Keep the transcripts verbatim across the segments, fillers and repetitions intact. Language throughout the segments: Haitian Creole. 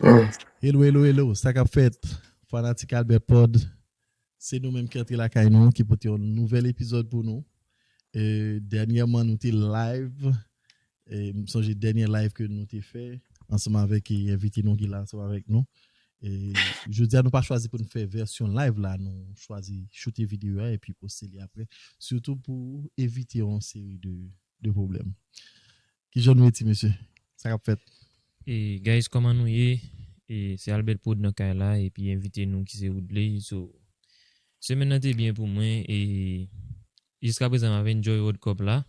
Hello, hello, hello. Sa k ap fèt? Fanatik Albert Pod. Se nou menm ki antre lakay nou, ki pote yon nouvèl epizòd pou nou. E, dènyèman, nou te live. E, m sonje dènyè live ke nou te fè ansanm avèk, e, envite nou ki la ansanm avèk nou. E, jodi a, nou pa chwazi pou n fè vèsyon live la, nou chwazi choute videyo a epi poste li apre. Sitou pou evite yon seri de, de pwoblèm. Kijan nou ye, ti mesye? Sa k ap fèt? E, guys, kòman nou ye? E, se Albert Pod nan kay la, epi envite nou ki se Woodley. So, semèn nan te byen pou mwen, e jiska prezan m ap enjoy World Cup la.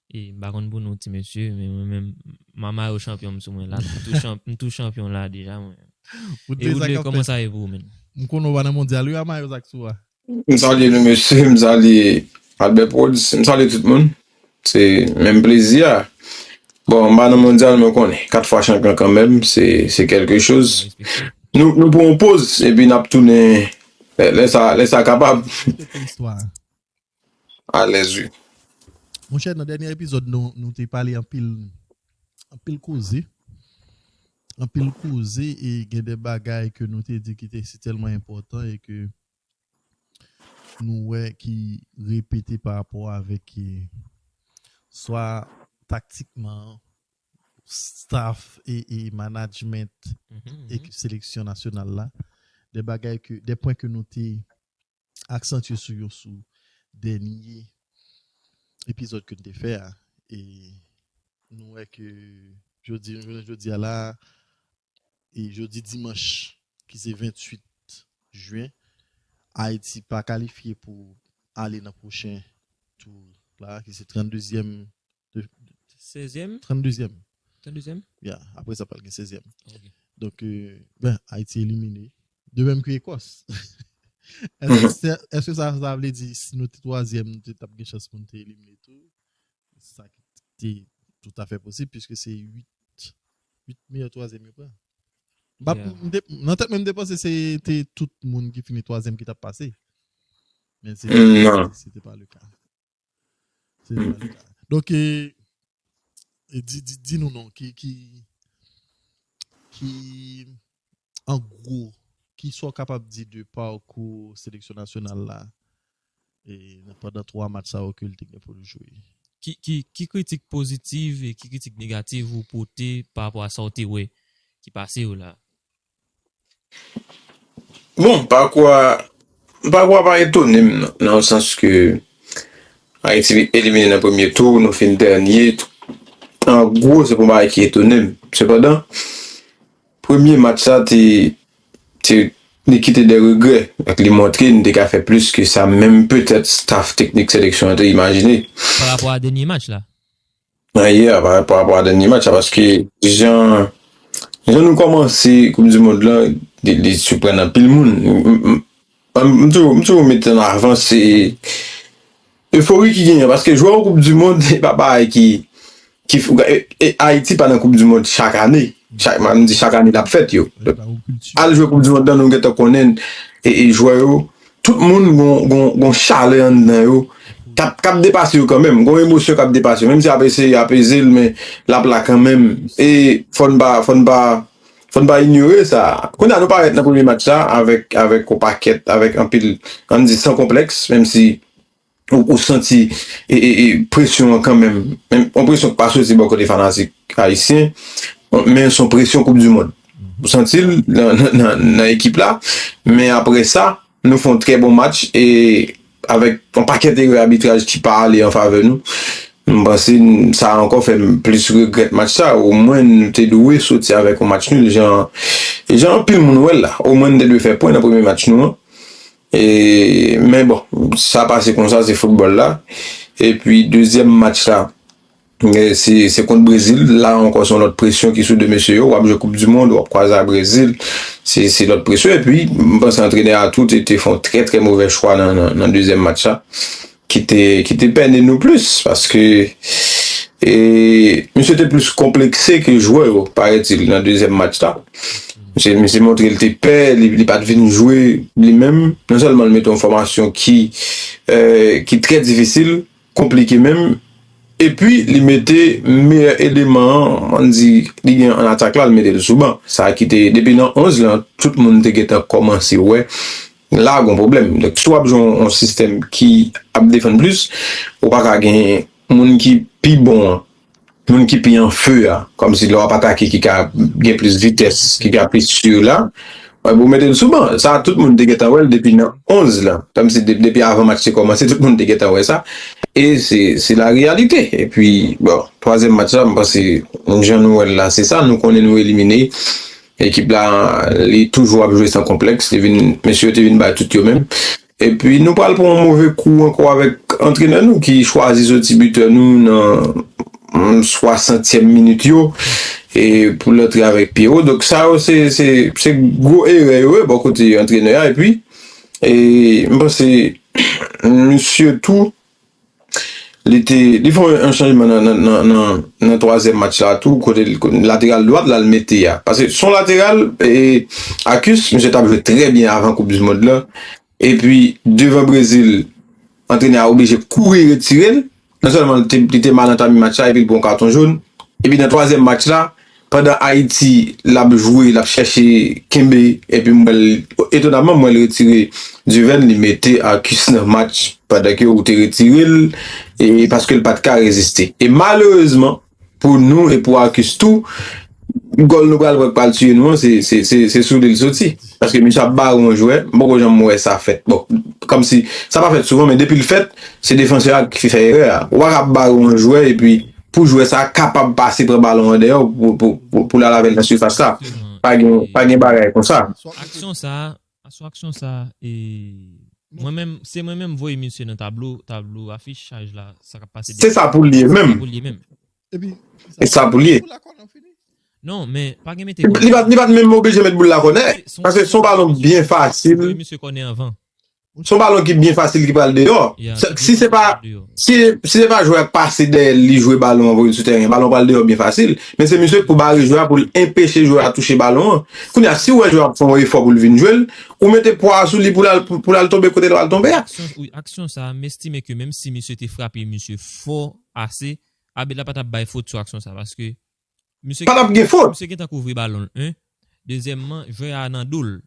E m pa konn pou nou, ti mesye, men mwen menm, m a mayo chanpyon m sou mwen la. M tou chanp- m tou chanpyon la deja, mwen. E Woodley, kòman sa ye pou ou, menm? M konnen w pa nan mondyal, wi, a mayo sa k sou a. M salye nou mesye, m salye Albert Prodz, m salye tout moun. Se menm plezi a. Bon, m pa nan mondyal, men w konnen, kat fwa chanpyon kanmenm, se se kèlke choz. Nou nou pran yon poz epi n ap tounen lè lè sa lè sa kapab. Alèz wi. Monchè, nan dènye epizòd nou, nou te pale anpil anpil koze. Anpil koze e gen de bagay ke nou te di ki te si tèlman enpòtan e ke nou wè ki repete pa rapò avèk e, swa taktikman, staff e, e management ekip seleksyon nasyonal la. De bagay ke, de pwen ke nou te aksantye sou yo sou dènye epizòd ke n te fè a. E nou wè ke jodi, jounen jodi a la, e jodi dimanch ki se venntuit jen, Ayiti pa kalifye pou ale nan pwochen tou la, ki se tranndezyèm. Sèzyèm? Tranndezyèm. Tranndezyèm? Ya, apre sa pral gen sèzyèm. Donk, euh, ben, Ayiti elimine. De menm ke Ekòs. Èske sa, èske sa, sa vle di si nou te twazyèm, nou te t ap gen chans pou nou te elimine tou? Sa ki te toutafè posib, piske se uit, uit meyè twazyèm yo pran. M pa, m te, nan tèt mwen, m te panse se te tout moun ki fini twazyèm ki t ap pase. Men se, se, se te pa le ka. Se pa le ka. Donk, e, e di, di, di nou non, ki, ki, ki, an gwo, ki sa w kapab di de pakou seleksyon nasyonal la e, pandan twa match sa yo ke l te gen pou l jwe? Ki, ki, ki kritik pozitiv e ki kritik negatif ou pote pa rapò a sa w te wè ki pase yo la? Bon, pakou a, pakou a pa etone m nan, nan yon sans ke Ayiti elimine nan premye tou, nou fin dènye. An gwo, se pa yon bagay ki etone m. Sepandan, premye match sa te, te, li kite de regrè. Donk, li montre n te ka fè plis ke sa, menm petèt staff teknik seleksyon an te imajine. Pa rapò a dènye match la? Ayè, pa rapò a dènye match la, paske jan, jan nou kòmanse Koup di Mond lan, li, li siprann anpil moun. M, m, m, m toujou, m toujou mete an avan se efori ki genyen, paske jwe yon Koup di Mond, se pa bagay ki, ki, e, e, Ayiti pa nan Koup di Mond chak ane. Chak, m di chak ane l ap fèt yo. Al jwe Koup di Mond lan, nou gentan konnen e, e jwè yo. Tout moun gon, gon, gon chalè anndan yo k ap, k ap depase yo kanmenm. Gon emosyon k ap depase yo. Menm si y ap eseye apeze l, men l ap la kanmenm. E fò n pa, fò n pa, fò n pa inyore sa. Kounye a, nou parèt nan premye match la avèk, avèk yon pakèt, avèk anpil, ann di san konplèks, menm si ou, ou santi e, e, e, presyon an kanmenm. Menm yon presyon k pa soti bò kote fanatik ayisyen, men se yon presyon Koup di Mond. Ou santi l nan, nan, nan, nan ekip la, men apre sa, nou fè yon trè bon match e avèk yon pakèt erè abitraj ki pa ale an favè nou. M panse n, sa ankò fè m plis regrèt match sa. Omwen, nou te dwe soti avèk yon match nil, jan, jan anpil moun wè l la. Omwen, n te dwe fè pwen nan premye match nou an. E, men bon, sa pase konsa, se foutbòl la. Epi, dezyèm match la, e, se, se kont Brezil. La ankò, se yon lòt presyon ki sou de mesye yo. W ap jwe Koup di Mond, w ap kwaze ak Brezil. Se, se lòt presyon. Epi, m panse antrenè a tou te, te fè yon trè, trè movè chwa nan, nan, nan dezyèm match la. Ki te, ki te pène nou plis, paske, e, misye te plis konplekse ke jwè yo, parètil, nan dezyèm match la. Misye, misye montre l te pè, li, li pa t vin jwe li menm. Non sèlman l mete yon fòmasyon ki, e, ki trè difisil, konplike menm, Epi, li mete meyè eleman an, ann di, li gen an atak la, li mete l sou ban. Sa ki te, depi nan onz lan, tout moun te gentan kòmanse wè, la gon pwoblèm. Donk, si w ap jwe yon, yon sistèm ki ap defann plis, ou pa ka gen moun ki pi bon an, moun ki pi an fe a, kòmsi lè w ap atake ki ka gen plis vitès, ki ka plis si la, pou mete l sou ban. Sa, tout moun te gentan wè l depi nan onz lan. Kòmsi de- depi avan match te kòmanse, tout moun te gentan wè sa. E se se la reyalite. Epi, bon, twazyèm match la, m panse, jan nou wè l la, se sa, nou konnen nou elimine. Ekip la, li toujou ap jwe san konplèks. Li vin, mesye yo te vin bay tout yo menm. Epi nou pral pran yon move kou ankò avèk antrenè nou ki chwazi soti bitè nou nan mm, swasantyèm minit yo e pou l antre avèk Pierrot. Donk sa yo se se se gwo erè yo ye bò kote antrenè a. Epi e m panse misye tou li te li fè yon chanjman nan nan nan nan nan twazyèm match la tou kote lateral dwat la l mete a. Paske son lateral e Akis misye t ap jwe trè byen avan koup di mond lan. Epi devan Brezil, antrenè a oblije kouri retire l. Non sèlman li te, li te mal antanmi match la epi l pran yon katon jòn. Epi nan twazyèm match la, pandan Ayiti l ap jwe, l ap chèche kenbe, epi m wè l, etonamman, m wè l retire Duven, li mete Arcus nan match pandan ke ou te retire l, e paske l pa t ka reziste. E malerezman, pou nou e pou Arcus tou, gòl nou pral pran k pral tiye nou an, se, se, se, se sou li l soti. Paske misye ap bare yon jwè, m poko janm wè sa fèt. Bon, kòmsi sa pa fèt souvan, men depi l fèt, se defansè a ki fè erè a. Ou pa ka bare yon jwè epi pou jwè sa kapab pase pran balon an dèyè w pou, pou, pou, pou l al avè l nan sifas la. Pa gen, pa gen bagay konsa. Aksyon sa, sou aksyon sa, e mwen menm, se mwen menm voye misye nan tablo, tablo afich chaj la, sa k ap pase. Se sa pou l ye menm. Pou l ye menm. Epi, E sa pou l ye. Pou la kònè fini. Non, men pa gen mete. Li pa, li pa t menm oblije met boul la kònè. Paske se yon balon byen fasil. Misye kònè anvan. Se yon balon ki byen fasil ki pral deyò. Ya, Si se pa deyò. si, si se pa jwè a k pase dèyè l, li jwe balon an voye l sou teren, balon pral deyò byen fasil. Men se misye k pou bare jwè a pou l enpeche jwè a touche balon an. Kounye a, si w wè jwè a ap fè yon efò pou l vin jwe l, ou mete pwa a sou li pou l al, pou, pou l al tonbe kote l pral tonbe a. Aksyon, wi, aksyon sa, m estime ke menm si misye te frape misye fò ase, abit la pa t ap bay fot sou aksyon sa, paske misye Pa t ap gen fot. Misye gentan kouvri balon l, en. Dezyèmman, jwè a nan do l.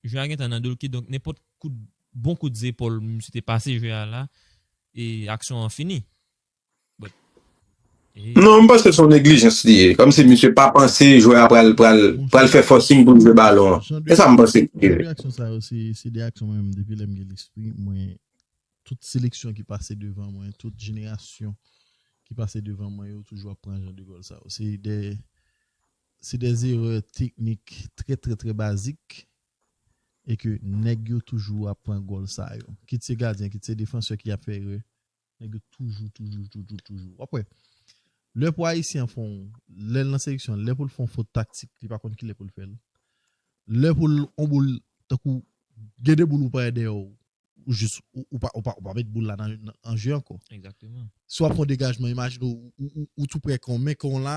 Jwè a gentan nan do l, kidonk nenpòt kout, bon kout zepòl misye te pase jwè a la, e aksyon an fini. But, e- Non, m panse se yon neglijans li ye. Kòmsi misye pa panse jwè a pral, pral, pral fè forcing pou l jwe balon an. E sa m panse. Jan de aksyon sa yo, se se de aksyon mwen menm, depi lè m gen lespri, mwen, tout seleksyon ki pase devan mwen, tout jenerasyon ki pase devan mwen yo toujou ap pran jan de gòl sa yo. Se de, se de erè teknik trè, trè, trè bazik e ke nèg yo toujou ap pran gòl sa yo. Kit se gadyen, kit se defansè ki ap fè erè, nèg yo toujou, toujou, toujou, toujou. W ap wè, lè pou Ayisyen an fè yon, lè l nan seleksyon, lè pou l fè yon fot taktik, li pa konn kilè pou l fè l. Lè pou l, on boul, tankou, gen de boul ou pa dèyè w, ou jis, ou, ou pa, ou pa, ou pa met boul la nan, nan, an je ankò. Egzakteman. Si w ap fè yon degajman, imajine w, ou, ou, ou tou prè kon men kon la,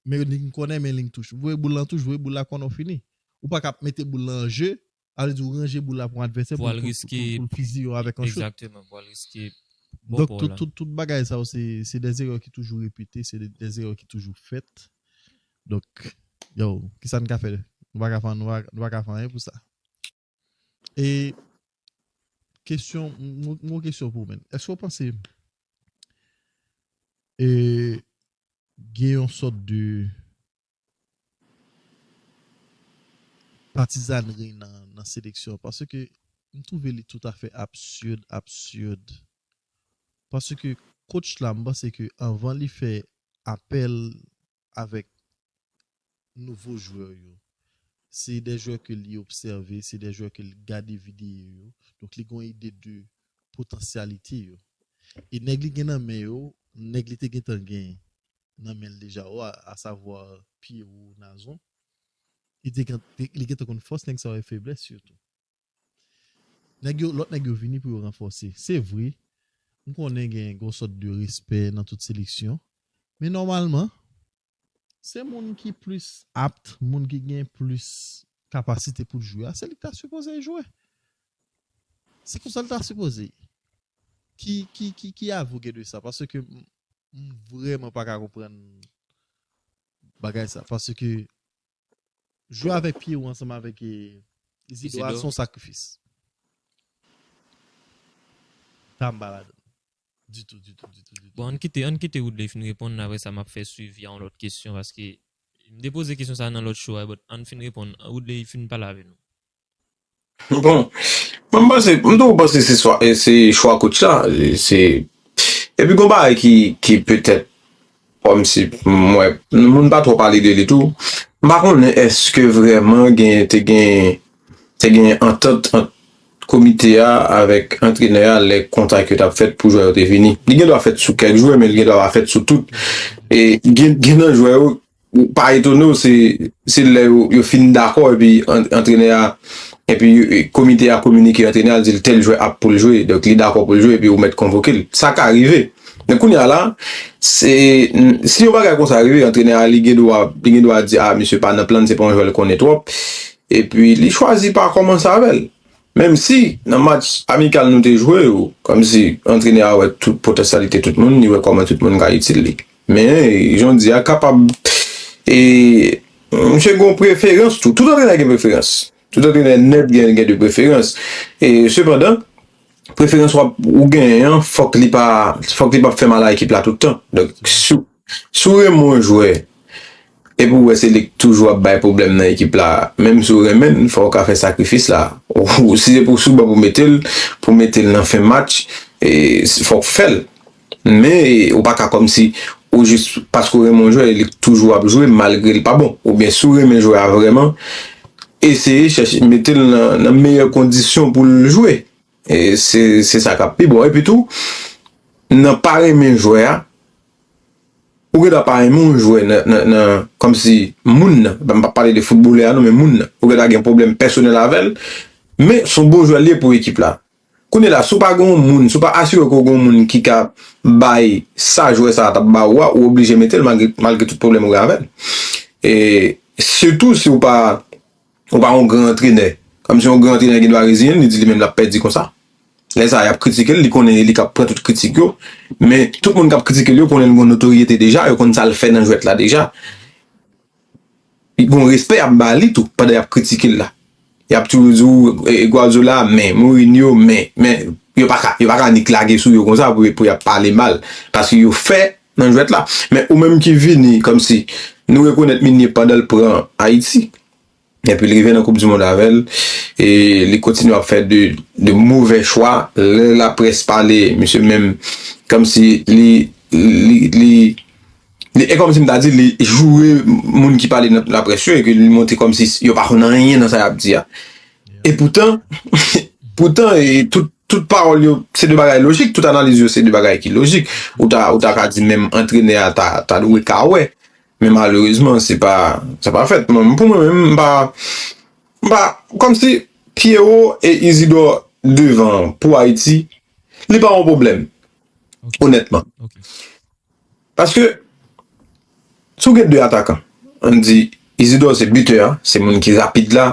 men ling kònè, men ling touch. Voye boul lan touch, voye boul la kònè, w fini. Ou pa ka ap mete boul la an je, sa vle di ou ranje boul la pou yon advèsè Pou al pou, riske- pou, pou l fiziye w avèk yon chout. Egzakteman, pou al riske bò Donk, pa w tout, la. tout, tout bagay sa yo, se se de erè ki toujou repete, se de, de erè ki toujou fèt. Donk, yo, kisa n ka fè? Nou pa ka fè, nou pa, nou pa ka fè anyen pou sa. E kesyon, m m- m gon kesyon pou ou, men. Èske w panse e, gen yon sòt de patizanri nan, nan seleksyon? Paske m twouve li toutafè absid, absid. Paske coach la, m panse ke anvan li fè apèl avèk nouvo jwè yo, se de jwè ke li obsève, se de jwè ke li gade videyo yo. Donk, li gen yon ide de potansyalite yo. E nèg li gen nan men yo, nèg li te gentan gen nan men l deja yo, a, asavwa Pierrot Nazon, li te gen, li gentan konn fòs nèg sa yo e feblès yo tou. Nèg yo, lòt nèg yo vini pou yo ranfòse. Se vre, m konnen gen yon sòt de respè nan tout seleksyon, men nòmalman, se moun ki plis apt, moun ki gen plis kapasite pou l jwe a, se li ki ta sipoze jwe. Se konsa l ta sipoze ye. Ki, ki, ki, ki avi w gen de sa? Paske m, M vrèman pa ka konprann bagay sa. Paske jwe avèk pye w ansanm avèk eh, Isidora Isidore. Se yon sakrifis. Sa m pa ladan. Ditou, ditou, ditou, ditou. Bon, ann kite, ann kite Woodley fin reponn, apre sa m ap fè swivi a yon lòt kesyon, paske m te poze kesyon sa nan lòt show a, but ann fin reponn, Woodley fin pale avè nou. Bon, mwen m panse, m toujou panse se swa, se chwa coach la, se epi gon bagay ki ki petèt kòmsi m wè moun pa twò pale de li tou. M pa konnen èske vrèman gen te gen te gen antant ant komite a avèk antrenè a lè kontak yo t ap fèt pou jwè yo te vini. Li gen dwa fèt sou kèk jwè, men li gen dwa pa fèt sou tout. E gen gen nan jwè yo ou pa etone w se se lè yo, yo fin dakò epi an- antrenè a epi yo- e komite a kominike antrenè a di l tèl jwè ap pou l jwe, donk li dakò pou l jwe epi ou mèt konvoke l. Sa ka rive. Men kounye a la, se si yon bagay konsa rive, antrenè a li gen dwa li gen dwa di a misye pa nan plan, se pa yon jwè l konnen twòp, epi li chwazi pa kòmanse avè l. Menm si nan match amikal nou te jwe yo, kòmsi antrenè a wè tout potansyalite tout moun, li wè kòman tout moun ka itil li. Men jan w di a kapab e misye gen preferans tou. Tout antrenè gen preferans. Tout antrenè nèt gen gen de preferans. E sepandan, preferans w ap ou genyen an, fòk li pa fòk li p ap fè mal a ekip la tout tan. Donk si si w renmen yon jwè epi w wè se li k toujou ap bay pwoblèm nan ekip la, menm si w renmen l, fò w ka fè sakrifis la. Ou si se pou sou ban pou mete l, pou mete l nan fen match, e fò w fè l. Men ou pa ka kòmsi ou jis paske w renmen yon jwè, li toujou ap jwe malgre l pa bon. Oubyen si w renmen jwè a vrèman, eseye chèche mete l nan, nan meyè kondisyon pou l jwe. E se se sa k ap pi bon. Epi tou, nan pa renmen jwè a, ou gen dwa pa renmen yon jwè nan, nan, nan kòmsi moun nan, m p ap pale de foutbolè a non, men moun nan, ou gen dwa gen pwoblèm pèsonèl avè l, men se yon bon jwè l ye pou ekip la. Kounye la, si w pa gen yon moun, si w pa asire ke w gen yon moun ki ka bay sa jwè sa a t ap ba ou a, ou oblije mete l malgre, malgre tout pwoblèm ou gen avè l. E sitou si w pa ou pa yon gran antrenè. Kòmsi yon gran antrenè gen dwa reziyen l, li di li menm l ap pèdi konsa. Lè sa a, y ap kritike l, li konnen li k ap pran tout kritik yo. Men tout moun k ap kritike l yo konnen l gen yon notoriyete deja, yo konn sa l fè nan jwèt la deja. Li gen yon respè y ap ba li tou pandan y ap kritike l la. Y ap toujou di w e, Guardiola, men Mourinho, men, men yo pa ka, yo pa ka nik lage sou yo konsa pou, pou y ap pale mal. Paske yo fè nan jwèt la. Men ou menm ki vini, kòmsi nou rekonèt Meunier pandan l pran Ayiti, epi l rive nan koup di mond avè l, e li kontinye ap fè de, de movè chwa. Lè laprès pale, misye menm kòmsi li, li, li, li e kòmsi m ta di li joure moun ki pale nan laprès yo, e ke li montre kòmsi yo pa konn anyen nan sa y ap di a. E poutan, poutan e tout, tout pawòl yo se de bagay lojik, tout analiz yo se de bagay ki lojik. Ou ta, ou ta ka di menm antrenè a ta, ta dwe ka wè. Men malerezman, se pa, sa pa fèt. Mwen, pou mwen menm, m pa, m pa, kòmsi Pierrot e Isidore devan pou Ayiti, li pa yon pwoblèm, onètman. Ok. Paske, si w gen de atakan, ann di Isidore se bitè a, se moun ki rapid la,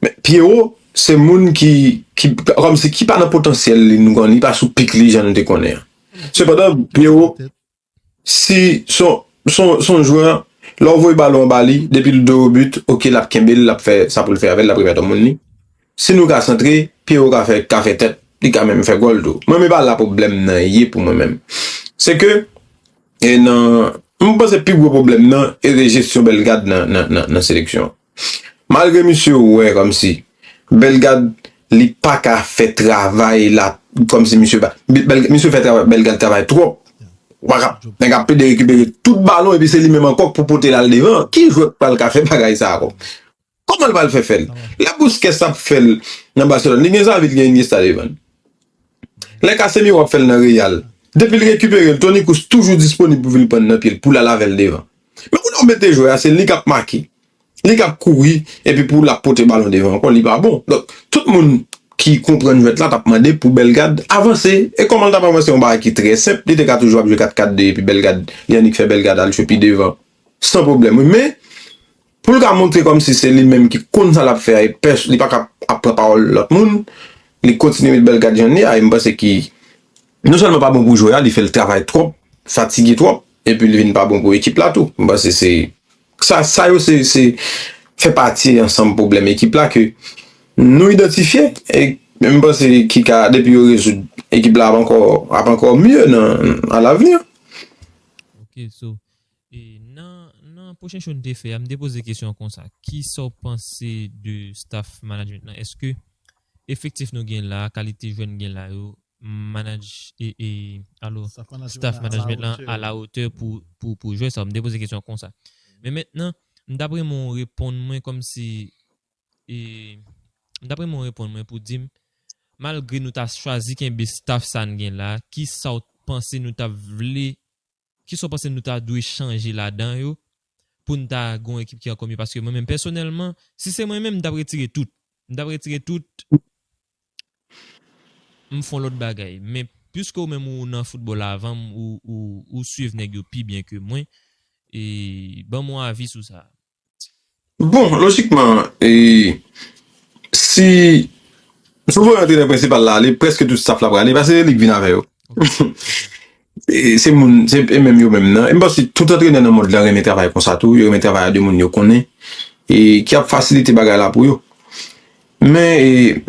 men Pierrot se moun ki, ki kòmsi ki pa nan potansyèl li nou konnen, li pa sou pik li jan nou te konnen an. Sepandan, Pierrot si son son son jwè, lè w voye balon an ba li, depi l do o but, ok, l ap kenbe l, l ap fè sa pou l fè avè l, l ap remèt yon moun li. Si nou ka santre, Pierrot ka fè ka fè tèt, li ka menm fè gòl tou. Mwen men pa la pwoblèm nan ye pou mwen menm. Se ke e nan m panse pi gwo pwoblèm nan e de jesyon Bellegarde nan nan nan, nan seleksyon. Malgre misye wè kòmsi Bellegarde li pa ka fè travay la, kòmsi misye pa Bel- misye fè travay Bellegarde travay twòp. Ou pa ka nèg ap pede rekipere tout balon epi se li menm ankò k pou pote l al devan. Ki jwè k pral ka fè bagay sa ankò? Kòman l pral fè fè l? Lè Busquets ap fè l nan Barcelone, li gen Xavi, li gen Iniesta devan l. Lè Casemiro ap fè l nan Real, depi l rekipere l, Toni Kroos toujou disponib pou vin pran l nan pye l pou l al avè l devan. Men kounye a w mete jwè a, se li k ap make, li k ap kouri, epi pou l ap pote balon devan ankò, li pa bon. Donk, tout moun ki konprann jwèt la t ap mande pou Bellegarde avanse. E kòman l t ap avanse? Yon bagay ki trè senp, li te ka toujou ap jwe kat kat de epi Bellegarde, li annik fè Bellegarde al jwe pi devan san pwoblèm, wi. Men, pou l ka montre kòmsi se li menm ki konn sa l ap fè a, e pès- li pa ka ap pran pawòl lòt moun, li kontinye met Bellegarde jan li a, e m panse ki non sèlman pa bon pou jwè a, li fè l travay twòp, fatige twòp, epi l vin pa bon pou ekip la tou. M panse se sa, sa yo se, se fè pati ansanm pwoblèm ekip la ke nou idantifye, e m panse ki ka, depi yo rezoud, ekip la ap ankò, ap ankò mye nan, à l'avenir. Ok, so, e nan, nan pwochen show n te fè a, m te poze kesyon konsa. Kisa w panse de staff management lan? Èske efektif nou gen la, kalite jwè n gen la yo, manage, e, e, alo, Staff management staff la management lan à la hauteur. À la hauteur pou, pou, pou jwè sa? M te poze kesyon konsa. Men mentnan, m t ap renmen w reponn mwen kòmsi, e, m t ap renmen w reponn mwen pou di m, malgre nou ta chwazi kenbe staff sa n gen la, kisa w panse nou ta vle, kisa w panse nou ta dwe chanje ladan yo pou n ta gon ekip ki ankò mye? Paske mwen menm pèsonèlman, si se mwen menm, m t ap retire tout. M t ap retire tout, m fè yon lòt bagay. Men piske ou menm ou nan foutbòl avan m, ou, ou, ou swiv nèg yo pi byen ke mwen, e ban m yon avi sou sa. Bon, lojikman, e, si, si w voye antrenè prensipal la ale, prèske tout staff la prale, paske se li k vin avè yo. E se moun, se e menm yo menm nan. E m panse tout antrenè nan mond lan renmen travay konsa tou, yo renmen travay a de moun yo konnen, e ki ap fasilite bagay la pou yo. Men, e,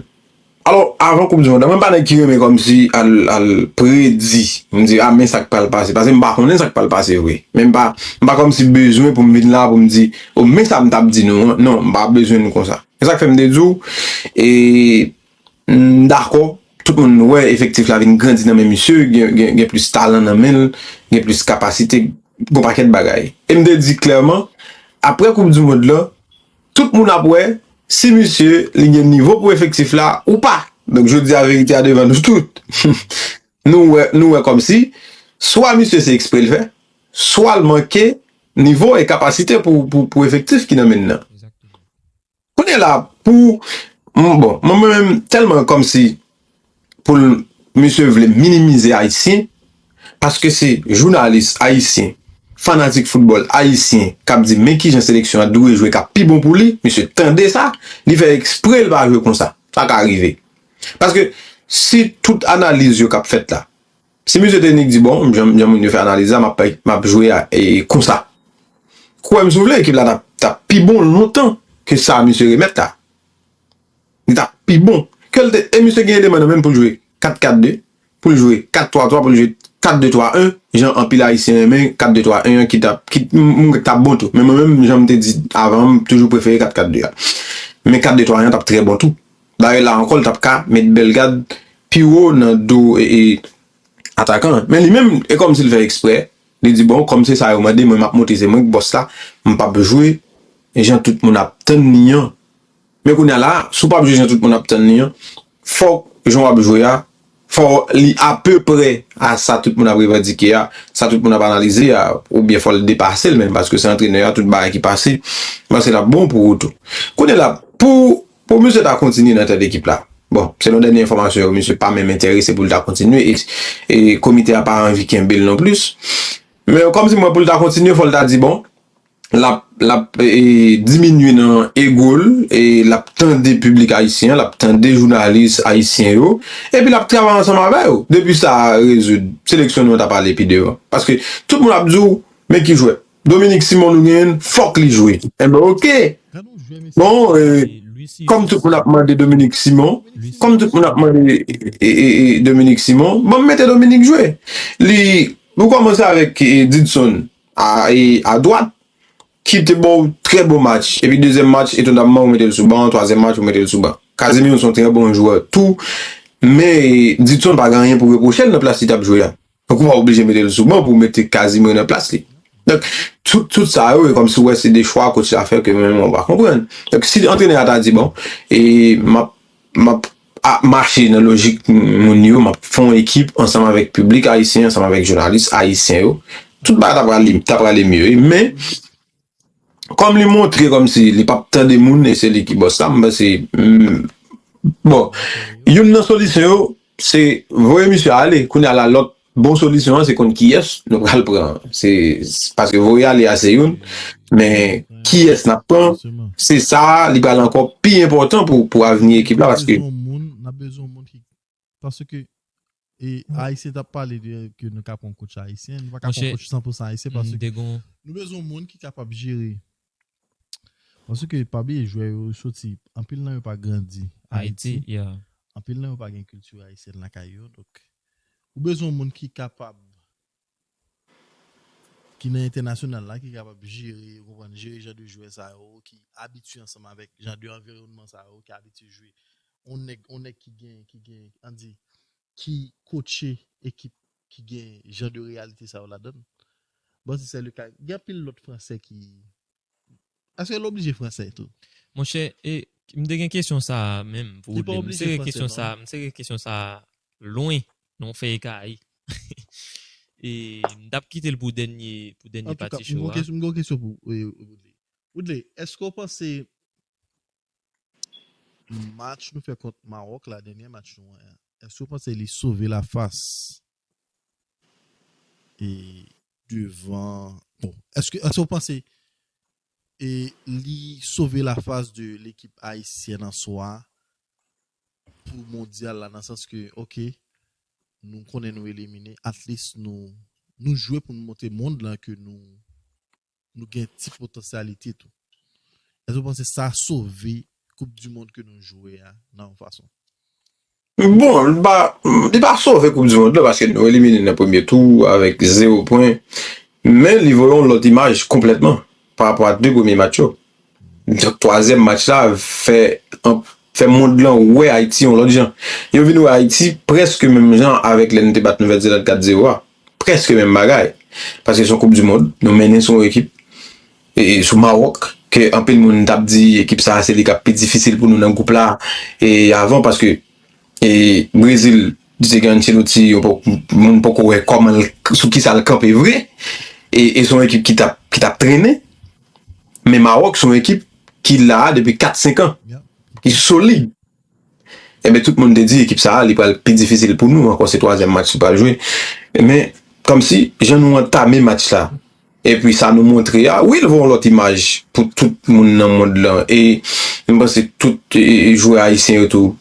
alò, avan Koup di Mond lan, mwen pa nèg ki renmen kòmsi al, al predi, m di, a, men sa k pral pase, paske m pa konnen sa k pral pase vre. Men m pa, m pa kòmsi bezwen pou m vin la pou m di, o, men sa m t ap di nou an. Non, m pa bezwen nou konsa. E sa k fè m te di w, e, m dakò, tout moun wè efektif la vin grandi nan men misye, gen, gen, gen plis talan nan men l, gen plis kapasite, gon pakèt bagay. E m te di klèman, apre Koup di Mond lan, tout moun ap wè si misye li gen nivo pou efektif la ou pa. Donk, jodi a, verite a devan nou tout. Nou wè, nou wè kòmsi, swa misye se ekspre l fè, swa l manke nivo e kapasite pou, pou, pou efektif ki nan men l nan. Kounye a la, pou, m, bon, mwen menm, tèlman kòmsi pou l, misye vle minimize Ayisyen, paske se jounalis ayisyen, fanatik foutbòl ayisyen k ap di men kijan seleksyon an dwe jwe k ap pi bon pou li, misye tande sa, li fè ekspre l pa jwe konsa. Sa ka rive. Paske si tout analiz yo k ap fèt la, si misye te nik di, bon, jan, jan moun yo fè analiz la, m ap, m ap jwe a, e, konsa. Kwè m si w vle, ekip la t ap, t ap pi bon lontan ke sa misye remèt la. Li t ap pi bon. Ke l te, e misye gen eleman nan men l pou l jwe kat kat de, pou l jwe kat twa twa, pou l jwe kat de twa en, jan anpil Ayisyen renmen kat de twa en an ki t ap, ki, m, m, t ap bon tou. Men mwen menm, jan m te di avan, m toujou prefere kat kat de a. Men kat de twa en an t ap trè bon tou. Dayè la ankò, l t ap ka met Bellegarde pi wo nan do, e, e, atakan an. Men li menm, e kòmsi l fè eksprè, li di, bon, kòm se sa yo mande, mwen m ap montre se mwen k bòs la, m p ap jwe jan tout moun ap tann li an. Men kounye a la, si w p ap jwe jan tout moun ap tann li an, fòk jan w ap jwe a, fò li apeprè a sa tout moun ap revandike a, sa tout moun ap analize a, oubyen fò l depase l menm, paske se antrenè a, tout bagay ki pase, m panse l ap bon pou ou tou. Kounye a la, pou, pou misye ta kontinye nan tèt ekip la, bon, selon dènye enfòmasyon yo, misye pa menm enterese pou l ta kontinye, e, e komite a pa anvi kenbe l non plis. Men kòmsi mwen pou l ta kontinye, fò l ta di, bon, l ap, l ap, e, diminye nan ego l, e l ap tande piblik ayisyen an, l ap tande jounalis ayisyen yo, epi l ap travay ansanm avè yo. Depi sa rezoud, seleksyon nou an t ap ale pi devan. Paske tout moun ap di w, men ki jwè. Dominique Simon nou genyen, fòk li jwe. Enben, oke. Bon, e, kòm tout moun ap mande Dominique Simon, kòm tout moun ap mande, e, e, e, Dominique Simon, bon, m mete Dominique jwe. Li, nou kòmanse avèk, e, Didson a, e, a dwat, ki te ba w trè bon match. Epi dezyèm match, etonamman, ou mete l sou ban, twazyèm match, ou mete l sou ban. Casemiro se yon trè bon jwè tou, men, e, Didson pa gen anyen pou repwoche l nan plas li t ap jwe a. Donk, ou pa oblije mete l sou ban pou w mete Casemiro nan plas li. Donk, tout, tout sa yo, e kòmsi w wè se de chwa coach la fè ke mwen menm mwen pa konprann. Donk, si antrenè a ta di, bon, e m ap, m ap a, mache nan lojik moun yo, m ap fè yon ekip ansanm avèk piblik ayisyen, ansanm avèk jounalis ayisyen yo, tout bagay ta prale, ta prale mye, wi. Men, kòm li montre kòmsi li p ap tande moun e se li ki bòs la, m panse, mm, bon, youn nan solisyon yo, se voye misye ale. Kounye a la, lòt bon solisyon an, se konn kiyès nou pral pran. Se, paske voye ale a se youn, men kiyès n ap pran, se sa, li pral ankò pi enpòtan pou, pou avni ekip la, paske N ap bezwen yon moun, n ap bezwen yon moun ki, paske e Ayisyen t ap pale de ke nou ka pran coach ayisyen, nou pa ka pran coach san pou san ayisyen paske nou bezwen yon moun ki kapab jere. Paske pa bliye jwè yo soti, anpil nan yo pa grandi Ayiti. Anpil nan yo pa gen kilti ayisyèn lakay yo. Donk, ou bezwen yon moun ki kapab, ki nan entènasyonal la, ki kapab jere, ou konprann, jere jan de jwè sa yo, ki abitye ansanm avèk jan de anviwònman sa yo, ki abitye jwe. On nèg, on nèg ki gen, ki gen, ann di, ki kotche ekip ki gen jan de reyalite sa yo ladan l. Bon, si se le ka, gen anpil lòt Fransè ki, èske l oblije Fransè tou? Monchè, e, m te gen kesyon sa a menm pou ou de. M sere kesyon sa a, m sere kesyon sa a lwen, nan yon fèy kayi. E m t ap kite l pou dènye, pou dènye pati show a. M gen yon kesyon pou ou, Woodley. Woodley, èske w panse match nou fè kont Mawòk la, dènye match nou an, èske w panse li sove lafas e devan, bon, èske, èske w panse e li sove lafas de lekip ayisyèn an swa pou mondyal la, nan sans ke, oke, nou konnen nou elimine, at least nou, nou jwe pou nou montre mond lan ke nou, nou gen ti potansyalite tou. Èske w panse sa sove Koup di Mond ke nou jwe a nan yon fason? Bon, li pa, li pa sove Koup di Mond la paske nou elimine nan premye tou avèk zewo pwen. Men li voye yon lòt imaj konplètman pa rapò a de premye match yo. Donk, twazyèm match la fè, fè mond lan wè Ayiti yon lòt jan. Yo vin wè Ayiti prèske menm jan avèk lè nou te bat Nouvèl Zeland kat zewo a. Prèske menm bagay. Paske se yon Koup di Mond, nou mennen sou yon ekip, e, sou Mawòk, ke anpil moun t ap di ekip sa a se li k ap pi difisil pou nou nan gwoup la, e, avan, paske, e, Brezil, li te gen Ancelotti, yo poko, moun poko wè kòman l, sou kisa l kanpe vre, e, e se yon ekip ki t ap, ki t ap trennen, men Mawòk se yon ekip ki la a depi kat senk an, ki solid. Enben, tout moun te di ekip sa a, li pral pi difisil pou nou ankò, se twazyèm match li pral jwe. Men, kòmsi, jan nou antame match la, epi sa nou montre a, wi, l voye yon lòt imaj pou tout moun nan mond lan. E m panse tout, e, e, jwè ayisyen yo tou,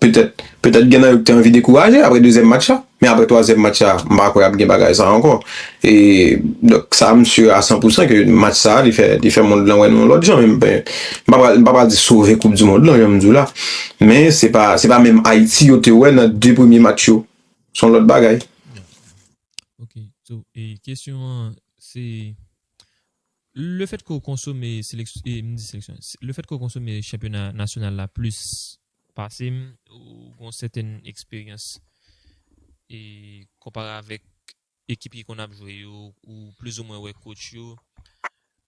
petèt, petèt gen nan yo ki te anvi dekouraje apre dezyèm match la. Men apre twazyèm match la, m pa kwè ap gen bagay sa ankò. E, donk, sa m si a san pou san ke match sa, li fè, li fè mond lan wè nou yon lòt jan. Men m pa, m pa pral, m pa pral di sove Koup di Mond lan, jan m di w la. Men se pa, se pa menm Ayiti yo te wè nan de premye match yo. Se yon lòt bagay. Ok. So, e kesyon an, se le fèt ke w konsome seleksyon, e, m di seleksyon, se- le fèt ke w konsome chanpyona nasyonal la plis pase m, ou gen yon sètèn eksperyans, e, konpare avèk ekip ki konn ap jwe yo, ou plizoumwen wè coach yo.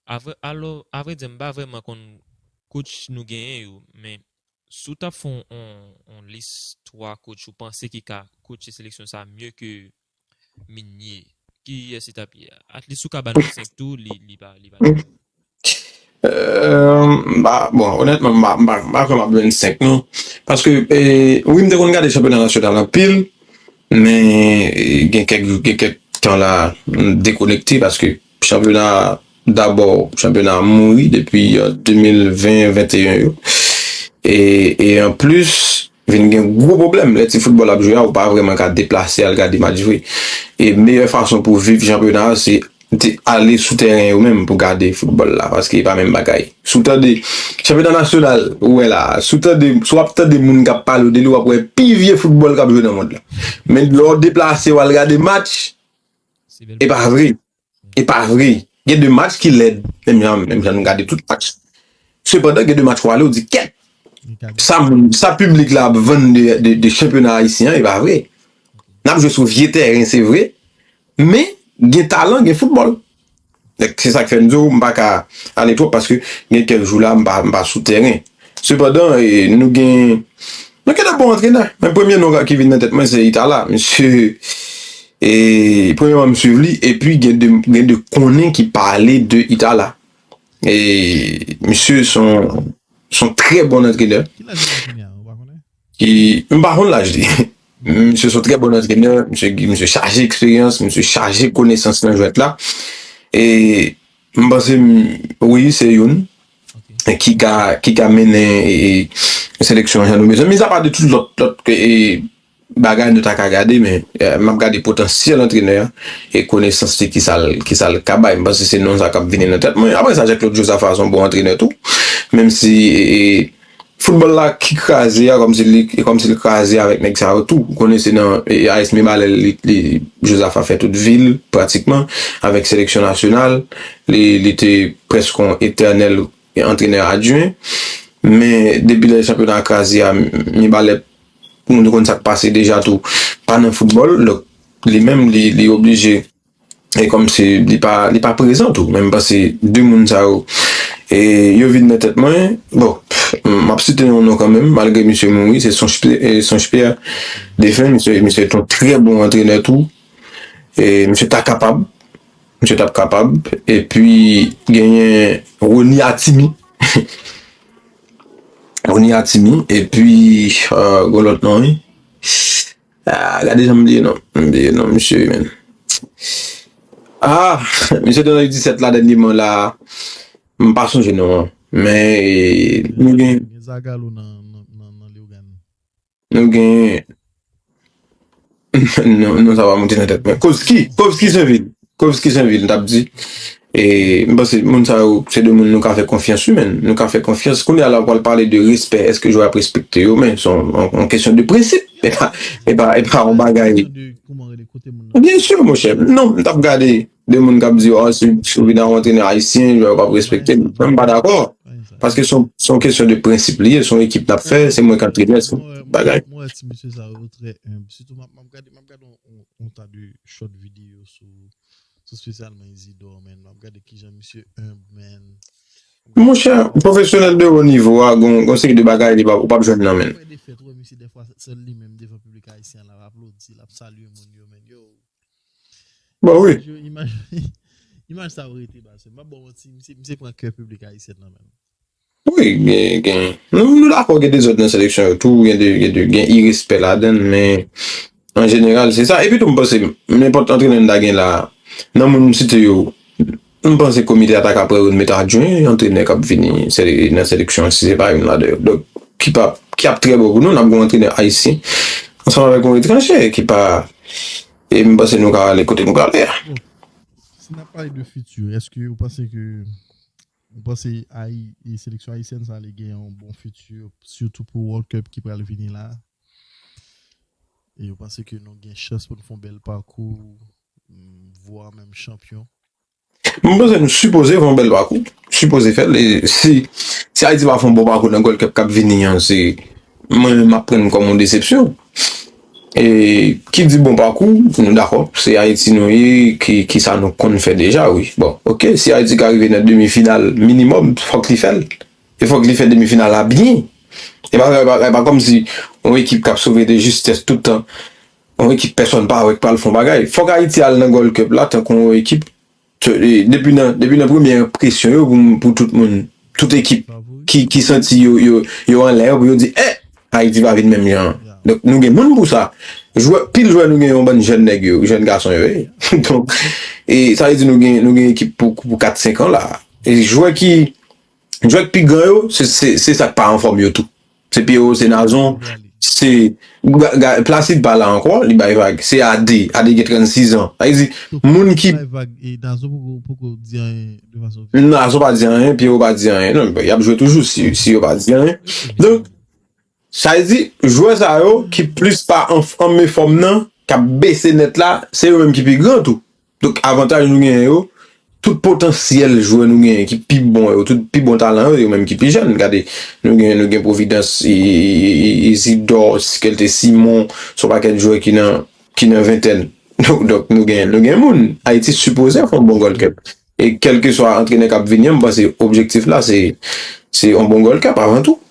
Avre, alò, avrèdi, m pa vrèman konn coach nou genyen yo, men si w t ap fè yon, yon, yon lis twa coach ou panse ki ka coache seleksyon sa a mye ke Meunier, kiyès li t ap ye a? At least ou ka ba nou senk tou, li, li pa, li pa. Euh, m pa, bon, onètman, m pa, m pa, m pa kwè m ap jwenn senk non. Paske, e, wi, m te konn gade chanpyona nasyonal anpil, men, e, gen kèk, gen kèk tan la, m dekonekte paske chanpyona, dabò, chanpyona an mouri depi, euh, de mil ven, venteyen yo. E, e anplis, vin gen gwo pwoblèm. Lè ti foutbòl ap jwe a, ou pa vrèman ka deplase al gade match vre. E meyè fason pou viv chanpyona a, se te ale sou tèren yo menm pou gade foutbòl la, paske e pa menm bagay. Si w tande chanpyona nasyonal, ou wè la, si w tande, si w ap tande moun k ap pale w de li, w ap wè pi vye foutbòl k ap jwe nan mond lan. Men lè w deplase w al gade match, e pa vre. E pa vre. Gen de match ki lèd, menm jan, menm jan nou gade tout match. Sepandan, gen de match w ale, w di, kèt, sa moun, sa piblik la ap vann de, de, de chanpyona ayisyen an, e pa vre. N ap jwe sou vye tèren, se vre, men gen talan, gen foutbòl. Donk, se sa k fè m di w, m pa ka ale twòp paske gen kèk jou la, m pa, m pa sou tèren. Sepandan, e, nou gen, nou gen de bon antrenè. Men premye non ki vin nan tèt mwen, se Itala. Misye, e, premyèman, m swiv li, epi gen de, gen de konnen ki pale de Itala. E, misye se yon, se yon trè bon antrenè. Ki laj li gen kounye a, ou pa konnen? Ki, m pa konn laj li. Misye se yon trè bon antrenè, misye, misye chaje eksperyans, misye chaje konesans nan jwèt la. E, m panse, m, wi, se youn ki ka, ki ka mennen, e, e, seleksyon an jan nou bezwen. Mizapa de tout lòt, lòt, e, bagay nou ta ka gade, men eh, m ap gade potansyèl antrenè a e konesans li ki sa l ki sa l ka bay. M panse se non sa k ap vini nan tèt mwen. Apre sa, Jean-Claude Josaphat se yon bon antrenè tou. Menm si e, e, foutbòl la ki kraze a, kòmsi li, kòmsi li kraze avèk nèg sa yo tou. Ou konnen se nan e, A S Mibalè li, li, Josaphat fè tout vi l, pratikman, avèk seleksyon nasyonal. Li, li te prèske yon etènèl antrenè adjwen. Men depi lè chanpyona a kraze a, Mibalè, nou konn sa k pase deja tou, pa nan foutbòl. Donk, li menm, li, li oblije e kòmsi li pa li pa prezan tou. Men m panse de moun sa yo e yo vin nan tèt mwen. Bon, m ap site yon non kanmenm, malgre misye mouri, se Sonch Pierre, defen. Misye, misye te yon trè bon antrenè tou. E misye ta kapab, misye t ap kapab. Epi genyen Rony Atimi. Rony Atimi, epi euh, gon lòt non, wi. Ah, gade jan m bliye non. M bliye non, misye, men. Ah, misye te nan U disèt la dènyèman la. M pa sonje non an. Men, e, nou gen. Gen Zagallo nan, nan, nan, nan Leyogàn. Nou gen. Non, non, sa pa monte nan tèt mwen. Kovski, Kovski Senvil. Kovski Senvil, m t ap di. E m panse moun sa yo, se de moun nou ka fè konfyans, wi, men. Nou ka fè konfyans. Kounye a la, w pral pale de respè. Èske jwè ap respekte yo? Men, se yon, yon, yon kesyon de prensip. E pa, e pa, e pa yon bagay. Byen si, monchè. Non, m t ap gade de moun k ap di, oh, si, si w vin a yon antrenè ayisyen, jwè yo p ap respekte l. Mwen, m pa dakò. Paske se yon, se yon kesyon de prensip li ye, se yon ekip n ap fè, se mwen k antrenè, se yon bagay. Mwen wè ti mesye sa yo trè enb. Sitou m ap, m ap gade, m ap gade yon, yon, yon ta de short videyo sou, sou spesyalman Isidore, men. M ap gade kijan misye enb, men. Monchè, pwofesyonèl de wo nivo a, gon, gon seri de bagay li pa, ou p ap jwenn nan men l. Mwen defèt, wè misye dèfwa sèl li menm devan piblik ayisyen an, l ap aplodi, l ap salye moun yo, men. Yo, Bon, wi. Yo, imaj, imaj sa yo rete, baz. M pa ba w manti, misye, misye pran kè piblik ayisyen nan menm. Wi, gen, gen. Nou, nou dakò gen dezòd nan seleksyon yo tou, gen de, gen de, gen irespè ladan l, men an jeneral, se sa. Epi tou, m panse, nenpòt antrenè n ta gen la, nan moun m site yo, m panse komite a ta ka pran youn met adjwen, antrenè k ap vini sele-, nan seleksyon an, si se pa youn ladan yo. Donk, ki pa, ki ap trè bon pou nou, n ap gen yon antrenè ayisyen, ansanm avèk yon etranje, ki pa, e m panse nou ka ale kote nou prale a. Bon, si n ap pale de fiti, èske ou panse ke, ou panse Ayi-, e seleksyon ayisyèn sa li gen yon bon fiti, sitou pou World Cup ki pral vini la? E ou panse ke nou gen chans pou nou fè yon bèl pakou, mm, vwa menm chanpyon? Mwen panse nou sipoze fè yon bèl pakou. Sipoze fè l. E si, si Ayiti pa fè yon bon pakou nan Gold Cup k ap vini an, se mwen menm m ap pran l kòm yon desepsyon. E ki di bon pakou, nou dakò, se Ayiti nou ye, ki, ki sa nou konn fè deja, wi. Bon, oke, si Ayiti ka rive nan demi final minimòm, fòk li fè l. E fòk li fè demi final la byen. E pa, e pa, e pa kòmsi yon ekip k ap sove de jistès tout tan, yon ekip pèsonn pa wè k pral fè yon bagay. Fòk Ayiti al nan Gold Cup la tankou yon ekip, t-, e, depi nan, depi nan premyè enpresyon yo pou, pou tout moun, tout ekip ki, ki santi yo, yo, yo anlè yo, pou yo di, eh, Ayiti pa vin menm jan an. Donk, nou gen moun pou sa. Jwè, pil jwè nou gen yon bann jèn nèg yo, jèn gason yo ye. Donk, e sa vle di nou gen, nou gen ekip pou, pou kat, senk an la. E jwè ki, jwè k pi gran yo, se, se, se sa k pa anfòm yo tou. Se Pierrot, se Nazon, se ga-, ga-, Placide pa la ankò, li bay vag. Se Ade, Ade gen trannsis an. Sa vle di, moun ki bay vag, e Nazon poko, poko di anyen de fason ofisye-. Nazon pa di anyen, Pierrot pa di anyen. Non, y ap jwe toujou si, si yo pa di anyen. Donk, sa vle di, jwè sa yo ki plis pa an, an men fòm nan, k ap bese nèt la, se yo menm ki pi gran tou. Donk, avantaj nou genyen yo, tout potansyèl jwè nou genyen ki pi bon yo, tout pi bon talan yo, yo menm ki pi jèn. Gade, nou gen, nou gen Providence, I-, I-, I-, Isidore, Sikelte Simon, se yon pakèt jwè ki nan, ki nan ventèn. Donk, donk nou gen, nou gen moun. Ayiti sipoze fè yon bon Gold Cup. E kèlkeswa antrenè k ap vini an, m panse objektif la, se, se yon bon Gold Cup avan tou. Ok.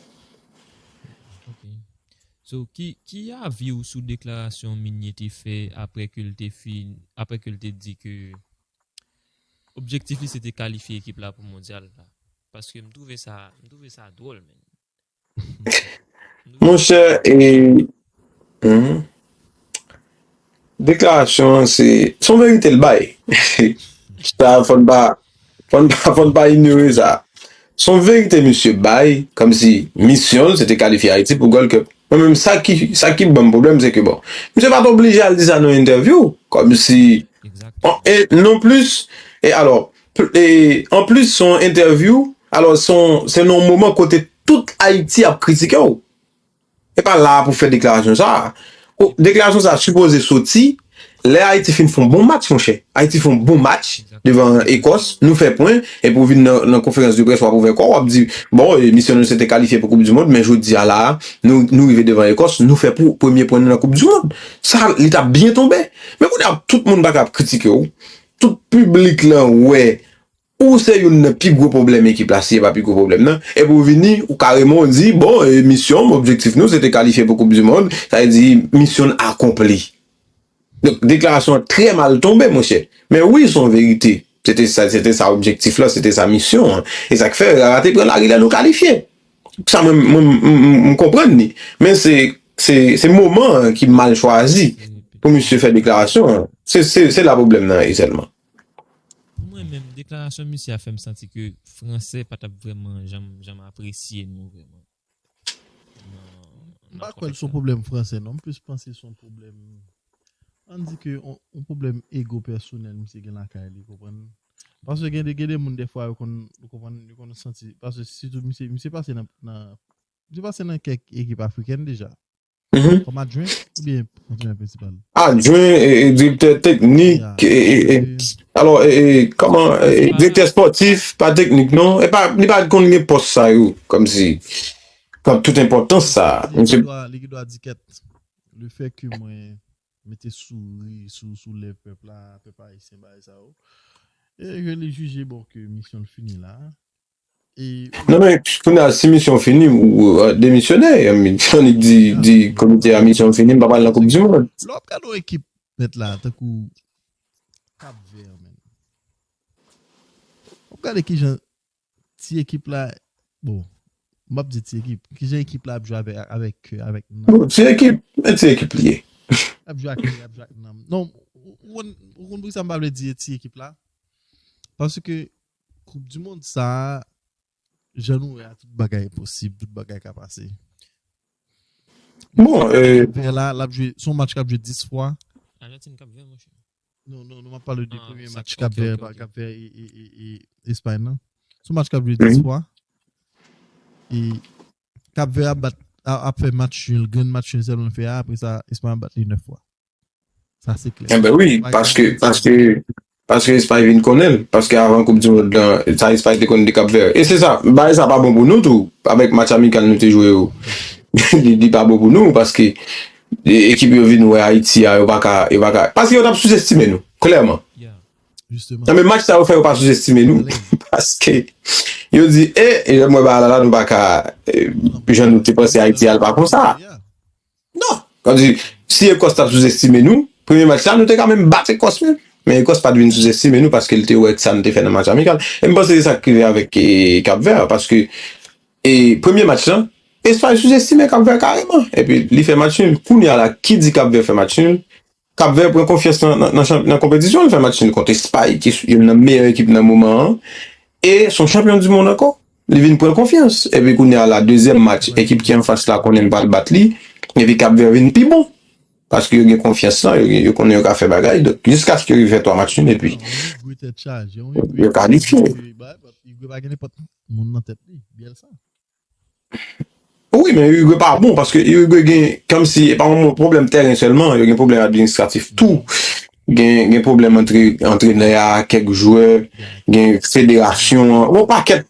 So, ki, ki avi w sou deklarasyon Meunier te fè apre ke l te fin, apre ke l te di ke objektif li se te kalifye ekip la pou mondyal la? Paske m twouve sa, m twouve sa dwòl, men. Monchè, e, mhm. Deklarasyon an, se, se yon verite l bay. Sa, fò n pa, fò n pa, fò n pa inyore sa. Se yon verite misye bay, kòmsi misyon l, se te kalifye Ayiti pou Gold Cup. Mwen menm, sa ki, sa ki ban m pwoblèm, se ke, bon, misye pa t oblije al di sa nan yon entèvyou, kòmsi, e non plis, e alò, e anplis, se yon entèvyou, alò, se yon, se nan yon moman kote tout Ayiti ap kritike w. E pa la pou fè deklarasyon sa. Deklarasyon sa sipoze soti lè Ayiti fin fè yon bon match, monchè. Ayiti fè yon bon match devan Ekòs, nou fè pwen, epi w vin nan, nan konferans de près, w ap ouvè kò w, w ap di, bon, e, misyon nou se te kalifye pou Koup di Mond, men jodi a la, nou, nou rive devan Ekòs, nou fè pou premye pwen nou nan Koup di Mond. Sa, li t ap byen tonbe. Men kounye a, tout moun pa ka ap kritike w. Tout piblik lan wè ou se youn nan pi gwo pwoblèm ekip la, si e pa pi gwo pwoblèm nan. Epi w vini, ou kareman w di, bon, e, misyon, objektif nou, se te kalifye pou Koup di Mond, sa vle di, misyon n akonpli. Donk, deklarasyon an trè mal tonbe, monchè. Men wi, se yon verite. Se te sa, se te sa objektif la, se te sa misyon an. E sa k fè Rara te pran lari lè nou kalifye. Sa mwen, mwen, m, m, m konprann li. Men se, se, se moman an ki mal chwazi pou misye fè deklarasyon an. Se, se, se la pwoblèm nan ye sèlman. Pou mwen menm, deklarasyon misye a fè m santi ke Fransè pa t ap vrèman janm, janm apresye nou vrèman. M pa kwè l se yon pwoblèm Fransè non, m plis panse se yon pwoblèm, ann di ke yon, yon pwoblèm ego pèsonèl misye gen lakay li, konprann? Paske gen de, gen de moun dèfwa yo konn, ou konprann, yo konn santi, paske sitou misye, misye pase nan, nan, misye pase nan kèk ekip afrikèn deja. Kòm adjwen oubyen antrenè prensipal? Adjwen, e, e, direktè teknik, e, e, e, alò, e, e, kòman, e, e, direktè spòtif, pa teknik non, e pa, li pa konn gen pòs sa yo, kòmsi, pran tout enpòtans sa. Li gen dwa, li gen dwa di kèt, lefètke mwen mete souri sou, sou lèv pèp la, pèp ayisyen, bagay sa yo. E ke li jije bon ke misyon l fini la. Non men, kounye a, si misyon fini, ou, ou demisyone, annik di, di komite a misyon fini, m pa pral nan Koup di Mond. Lè w ap gade yon ekip nèt la, tankou Cap Vert, men. W ap gade kijan ti ekip la, bon, m ap di ti ekip, kijan ekip la ap jwe avèk, avèk kè, avèk nanm. Bon, ti ekip, men ti ekip li ye. Ap jwe ak kè, ap jwe ak nanm. Non, ou konn, ou konn poukisa m pa vle di ti ekip la? Paske Koup di Mond sa a, jan nou wè a, tout bagay posib, tout bagay ka pase. Bon, e. Vè la, l ap jwe, se yon match k ap jwe dis fwa. Ajantin k ap jwe, monchè. Non, non, non, m ap pale de premye match Kap Vè, Kap Vè e, e, e, e Espay nan. Se yon match k ap jwe dis fwa. E Kap Vè ap bat, ap fè match nil, grenn match nil sèlman l fè a, apre sa, Espay ap bat li nèf fwa. Sa se klè. Enben wi, paske, paske, paske Espay vin konnen l, paske avan Koup di Mond lan, sa Espay te konn de Kap Vè. E se sa, bagay sa pa bon pou nou tou, avèk match amikal nou te jwe yo. Li, li pa bon pou nou, paske e, ekip yo vin wè Ayiti a, yo pa ka, yo pa ka, paske yo t ap souzestime nou, klèman. Enben match sa yo fè yo pa souzestime nou, paske yo di, e, e lè m wè bagay la la, nou pa ka, e, jan nou te panse Ayiti a, l pa konsa. Non. Kòmsi, si Ekòs t ap souzestime nou, premye match la, nou te ka menm bat Ekòs menm. Men Ekòs pa t vin souzestime nou paske l te wè sa n te fè nan match amikal. E m panse se sa k rive avèk, e, Kap Vè, paske, e, premye match lan, Espay souzestime Kap Vè kareman. Epi li fè match nil. Kounye a la, ki di Kap Vè fè match nil? Kap Vè pran konfyans nan, nan, nan chanp-, nan konpetisyon, li fè match nil kont Espay, ki s-, youn nan meyè ekip nan moman an. E se yon chanpyon di mond ankò. Li vin pran konfyans. Epi kounye a la, dezyèm match, ekip ki anfas la konnen l pral bat li. Epi Kap Vè vin pi bon. Paske yo gen konfyans lan, yo, yo konnen yo ka fè bagay. Donk, jiskaske yo rive fè twa match nil, epi yo kalifye. Igwe pa gen nenpòt moun nan tèt li, Bielsa. Wi, men Uruguay pa bon, paske Uruguay gen, kòmsi, e pa yon pwoblèm tèren sèlman, yo gen pwoblèm administratif tou. Gen, gen pwoblèm antre antrenè a, kèk jwè, gen federasyon an, yon pakèt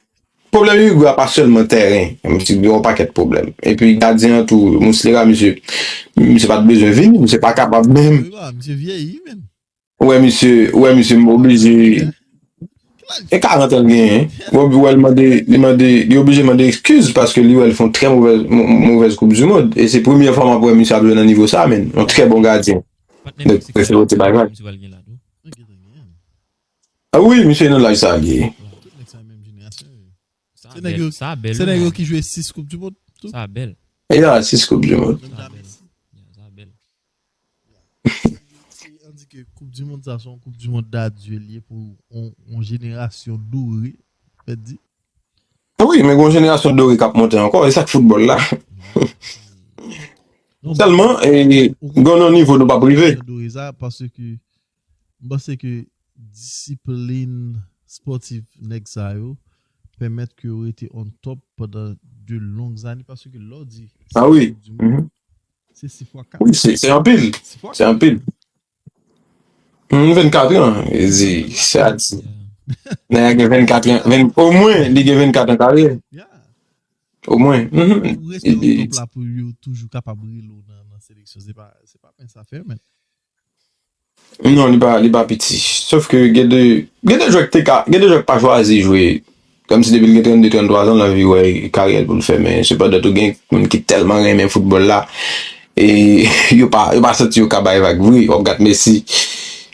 pwoblèm Uruguay a pa sèlman tèren, kòmsi gen yon pakèt pwoblèm. Epi gadyen an tou, Muslera, misye, misye pa t bezwen vini, misye pa kapab menm. Misye vyeyi, men. Ou wè misye, ou wè misye oblije. E karant an l genyen. Ou wè l mande, li mande, li oblije mande eskiz paske li wè l fè yon trè movèz, mo-, movèz Koup di Mond. E se premyè fwa m ap wè misye ap jwe nan nivo sa, men. Yon trè bon gadyen. Donk, prefere w te bay vag. A wi, misye nan laj sa li ye. Se nèg yo, se nèg yo ki jwe sis Koup di Mond tou. Sa bèl. Ya, sis Koup di Mond. Menm jan Messi. Sa bèl. Ann di ke Koup di Mond sa se yon Koup di Mond dadye li ye pou yon, yon jenerasyon dore, fèt di. Wi, men gen yon jenerasyon dore k ap monte ankò, e sa k foutbòl la. Sèlman, e, gen yon nivo nou p ap rive. Adore sa, paske m panse ke disiplin spòtif nèg sa yo pèmèt ke yo rete on top pandan de long zane, paske lè w di Ah wi. se sis fwa kat. Wi, se anpil. Se anpil. Vennkat an, e di, sa di. Nèg la gen vennkat an, omwen li gen vennkat an karyè. Omwen. Ou rete on top la pou yo toujou kapab rele w nan seleksyon. Se pa, se pa pen sa fè, men. Non, li pa, li pa piti. Sof ke gen de, gen de jwè ki te ka, gen de jwè ki pa chwazi jwe. Kòmsi depi l gen trannde, tranntwa zan, l anvi wè karyè l pou l fè. Men sepandan tou gen moun ki tèlman renmen foutbòl la, e yo pa, yo pa santi yo ka bay vag vre. W ap gad Messi,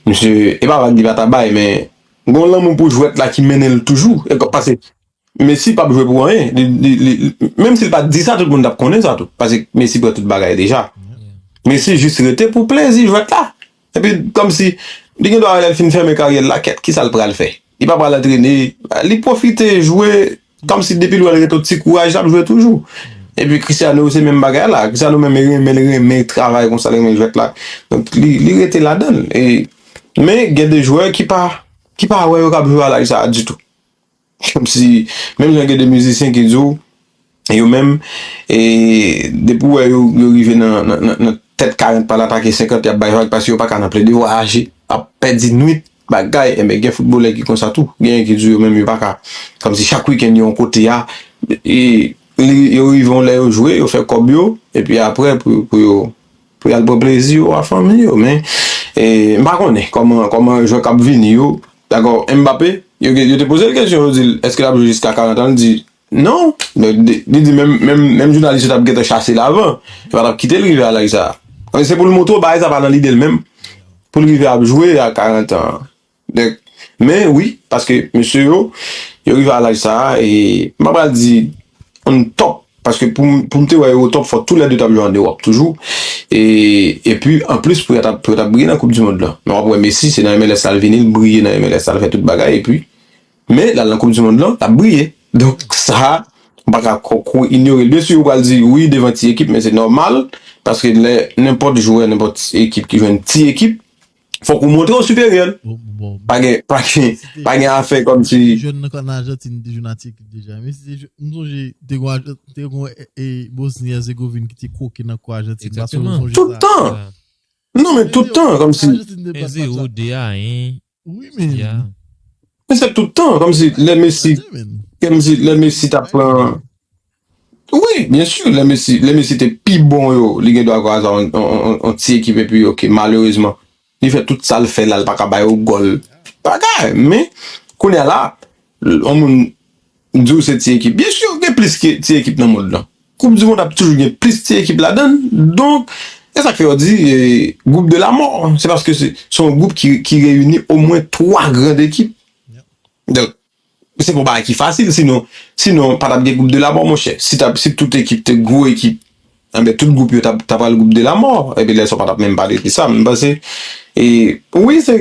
misye, e pa vag li pa ta bay, men gen yon lanmou pou jwèt la ki mennen l toujou. E kòm pase, Messi p ap jwe pou anyen. Li, li, li, menm si l pa t di sa, tout moun t ap konnen sa tou. Paske Messi pran tout bagay deja. Messi jis rete pou plezi jwèt la. Epi, kòmsi, li gen dwa lè l fin fèmen karyè l la, kèt, kisa l pral fè? Li pa pral antrene, li pwofite jwe, kòmsi depi l wè l rete yon ti kouraj, l ap jwe toujou. Epi Cristiano se menm bagay la. Cristiano menm renmen, l renmen travay konsa, l renmen jwèt la. Donk, li, li rete ladan l. E, men gen de jwè ki pa, ki pa wè yo k ap jwe a laj sa a ditou. Kòmsi, menm jan gen de mizisyen ki di w, yo menm, e, depi w wè yo, yo rive nan, nan, nan, nan tèt karant, pral atake senkant, y ap bay vag paske yo pa ka nan plede vwayaje, ap pèdi nwit, bagay, enben gen foutbolè ki konsa tou. Genyen ki di yo menm yo pa ka, kòmsi chak wikenn yo yon kote a, e, li, yo rive yon lè yo jwe, yo fè kòb yo, epi apre pou, pou yo, pou y al pran plezi yo a fanmi yo. Men, e, m pa konnen kòman, kòman jwè k ap vini yo. Dakò, Mbappé, yo, yo te poze l kesyon, yo di l, èske l ap jwe jiska karant an? Li di, non. Li di, menm, menm, menm jounalis yo t ap gentan chase l avan. Yo pa t ap kite l rive a laj sa a. Se pou l montre w bagay sa pa nan lide l menm. Pou l rive ap jwe a karant an. Donk, men wi, paske mesye yo, yo rive a laj sa a, e m pa pral di on top, paske pou m, pou m te wè yo top, fò toulède t ap jwe an Ewòp toujou. E, epi, anplis, pou yo t ap, pou yo t ap briye nan Koup di Mond lan. Men w ap wè Messi, se nan M L S la l vini, l briye nan M L S la, l fè tout bagay, epi, men l al nan Koup di Mond lan, l ap briye. Donk, sa, m pa ka ko, ko inyore l. Byensi, ou pral di, wi, devan ti ekip, men se nòmal, paske lè nenpòt jwè, nenpòt ekip ki jwenn ti ekip, fòk ou montre w siperyè. Pa gen, pa gen, pa gen afè kòmsi. Jèn nan kan Ajantin te jwenn nan ti ekip deja. Men si te jwenn, m sonje, te gon Ajantin, te gon e, e, Bosni Herzegovin ki te kwoke nan kò Ajantin. Tout tan. Non, men tout tan, kòmsi. En zewo, de a en. Wi, men. Ya. Men se tout tan, kòmsi lè Messi, kòmsi lè Messi t ap pran. Wi, byen si, lè Messi, lè Messi te pi bon yo, li gen dwa kwaze yon, yon, yon, yon ti ekip epi, oke, malerezman, li fè tout sa l fè la, l pa ka ba yo gòl. Bagay, men, kounye a la, yon moun di w se ti ekip. Byen si, gen plis ke ti ekip nan mond lan. Koup di mond ap toujou gen plis ti ekip ladan l. Donk, e sa k fè yo di, e, groupe de la mort. Se paske se, se yon gwoup ki, ki reyini omwen twa grand ekip. Donk, se pa yon bagay ki fasil, sinon, sinon, pa t ap gen groupe de la mort, monchè. Si t ap, si tout ekip te gwo ekip, enben, tout gwoup yo t ap, t ap pral groupe de la mort. Epi lè sa, w pa t ap menm pale de sa. M panse, e, wi, se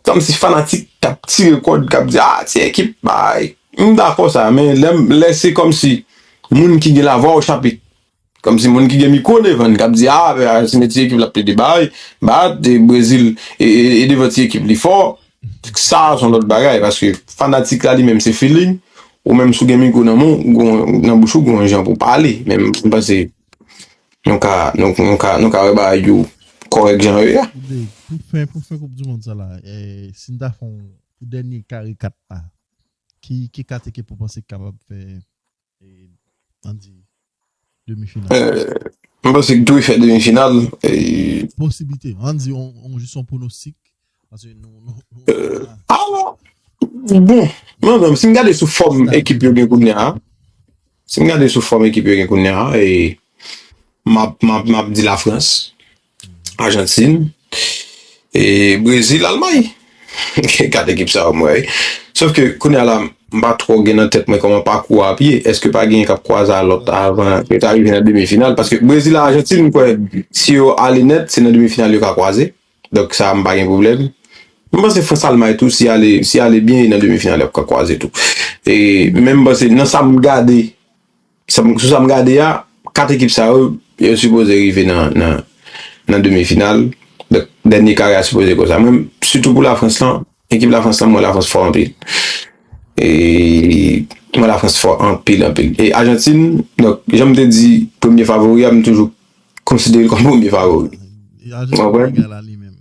kòmsi fanatik k ap tire kòd, k ap di, a, ti ekip, bay. M dakò sa, men lè, lè se kòmsi moun ki gen lavwa o chapit. Kòmsi moun ki gen mikwo devan l, k ap di, a, Ajantin se ti ekip l ap plede bay, bat, e Brezil, e, e, e devan ti ekip li fò. Sa, se yon lòt bagay, paske fanatik la, li menm, se feeling. Ou menm, si w gen mikwo nan men w, ou gon, nan bouch ou, gon jan pou w pale. Men m panse, nou ka, nou, nou ka, nou ka wè bagay yo kòrèk jan yo ye a. Pou fen, pou fen Koup di Mond sa la, e, si n ta fè yon, pou dènye kare kat la, ki, ki kat ekip ou panse ki kapab fè, e, ann di, demi final? Euh, m panse k dwe fè demi final. E, posiblite. Ann di, on, on, jis yon pwonostik. Paske nou, nou, nou, euh, alò, bon, mwen menm, si m gade sou fòm ekip yo gen kounye a, si m gade sou fòm ekip yo gen kounye a, e m ap, m ap, m ap di Lafrans, Ajantin, e Brezil, Almay. Kat ekip sa yo, m wè. Sof ke kounye a la, m pa twò gen nan tèt mwen kòman pakou a ap ye. Èske pa genyen k ap kwaze a lòt avan yo ta rive nan demi final? Paske Brezil ak Ajantin, m kwè, si yo ale nèt, se nan demi final yo ka kwaze. Donk sa, m pa gen pwoblèm. M panse Frans Almay tou, si ale, si ale byen, e nan demi final, y ap ka kwaze tou. E menm m panse, nan sa m gade, sa m, sou sa m gade a, kat ekip sa yo, yo sipoze rive nan, nan, nan demi final. Donk, dènye kare a sipoze konsa. Mwen, sitou pou Lafrans lan, ekip Lafrans lan, mwen Lafrans fò anpil. E mwen Lafrans fò anpil, anpil. E Ajantin, donk, jan m te di, premye favori a, m toujou konsidere l kòm premye favori. Ajantin bagay la li menm.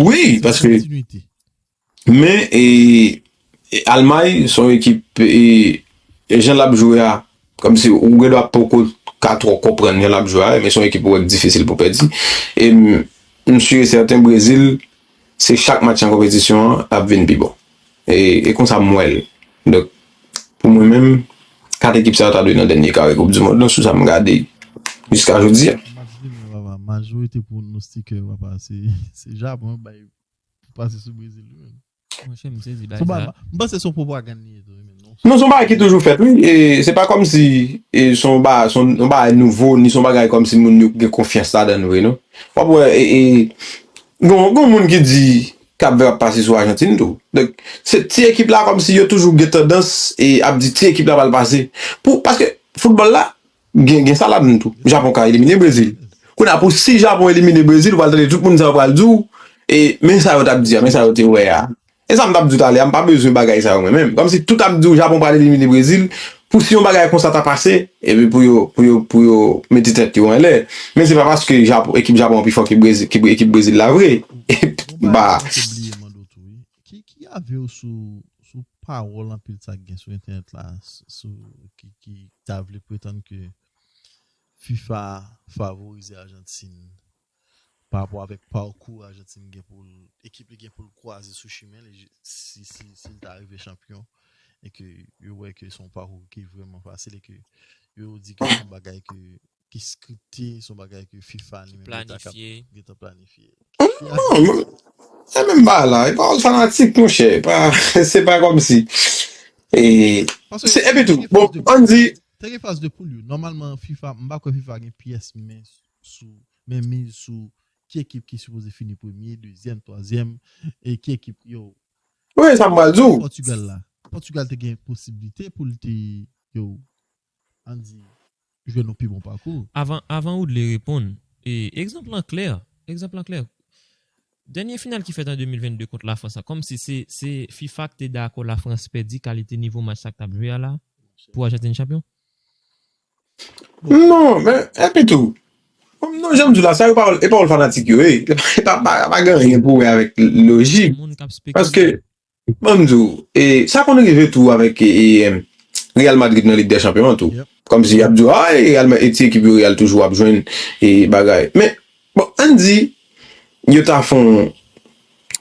Wi, paske men e, e Almay se yon ekip e, e jan l ap jwe a, kòmsi ou gen dwa poko ka twò konprann jan l ap jwe a, men se yon ekip ou wè k difisil pou pèdi. E m, m si e sèten Brezil, se chak match nan konpetisyon an, l ap vin pi bon. E, e konsa m wè l. Donk, pou mwen menm, kat ekip sa yo ta dwe nan dènye kare Koup di Mond lan, sou sa m gade jiska jodi a. Match demen, papa, majorite pwonostikè, papa, se se Japon bay pou pase sou Brezil li menm. Monchè, m sezi bagay Son sa. ba- M panse se yon pwopagann li ye tou, men non. Non, se yon bagay ki toujou fèt, wi. E se pa kòmsi e se yon ba- se yon bagay nouvo, ni se yon bagay kòmsi moun yo gen konfyans ladan l vre, non. W ap wè, e, e, gon, gon moun ki di Kap Vè ap pase sou Ajantin tou. Donk, se ti ekip la kòmsi yo toujou gen tandans e ap di ti ekip la pral pase. Pou, paske foutbòl la, gen, gen sa ladan tou. Japon ka elimine Brezil. Kounye a, pou si Japon elimine Brezil, ou pral tande tout moun sa yo pral di w, e men sa yo t ap di a, men sa yo te wè a. E sa m t ap di w talè a, m pa bezwen bagay sa yo mwen menm. Kòmsi tout ap di w Japon pral elimine Brezil, pou si yon bagay konsa ta pase, epi pou yo, pou yo, pou yo mete tèt yo anlè. Men se pa paske Japon, ekip Japon an pi fò ke Brezil, ke ekip Brezil la vre. Gon Ba. bagay mwen te bliye mande w tou, wi. Ki, ki avi w sou, sou pawòl anpil sa k gen sou entènèt la, sou, ki, ki ta vle pretann ke FIFA favorize Ajantin pa rapò avèk pakou Ajantin gen pou l, ekip li gen pou l kwaze sou chimen li, si, si, si l ta rive chanpyon, e ke yo wè ke se yon pakou ki vrèman fasil, e ke yo di ke se yon bagay ke, ki skripte, se yon bagay ke FIFA li menm li ta kap Planifye. Gentan planifye. Non, mwen, se menm bagay la. E pawòl fanatik, monchè. Pa, se pa kòmsi. E, Paske se, epi tou, te gen bon, faz de ann di, te gen faz de poul yo. Nòmalman, FIFA, m pa kwè FIFA gen pyès men sou, men miz sou ki ekip ki sipoze fini premye, dezyèm, twazyèm, e ki ekip yo. Wi, sa m pral di w. Pòtigal la. Pòtigal te gen posiblite pou l te, yo, ann di, jwe yon pi bon pakou. Avan, avan Woodley reponn, e, egzanp lan klè, egzanp lan klè. Dènye final ki fèt an de mil vennde kont Lafrans la, kòmsi se, se FIFA ki te dakò Lafrans pèdi kalite nivo match sa k t ap jwe a la pou Ajantin chanpyon? Non, men, epi tou, non, jan m di w la, sa yo pawòl, e pawòl fanatik yo ye. E pa, pa, pa gen anyen pou wè avèk lojik. Moun k ap Paske, spekile. Ban m di w, e, sa konn rive tou avèk e, e, em, Real Madrid nan Lig dè Chanpyon an tou. Yep. Kòmsi y ap di w, a, e Real Ma- e ti ekip yo Real toujou ap jwenn e bagay. Men, bon, ann di, yo ta fè yon,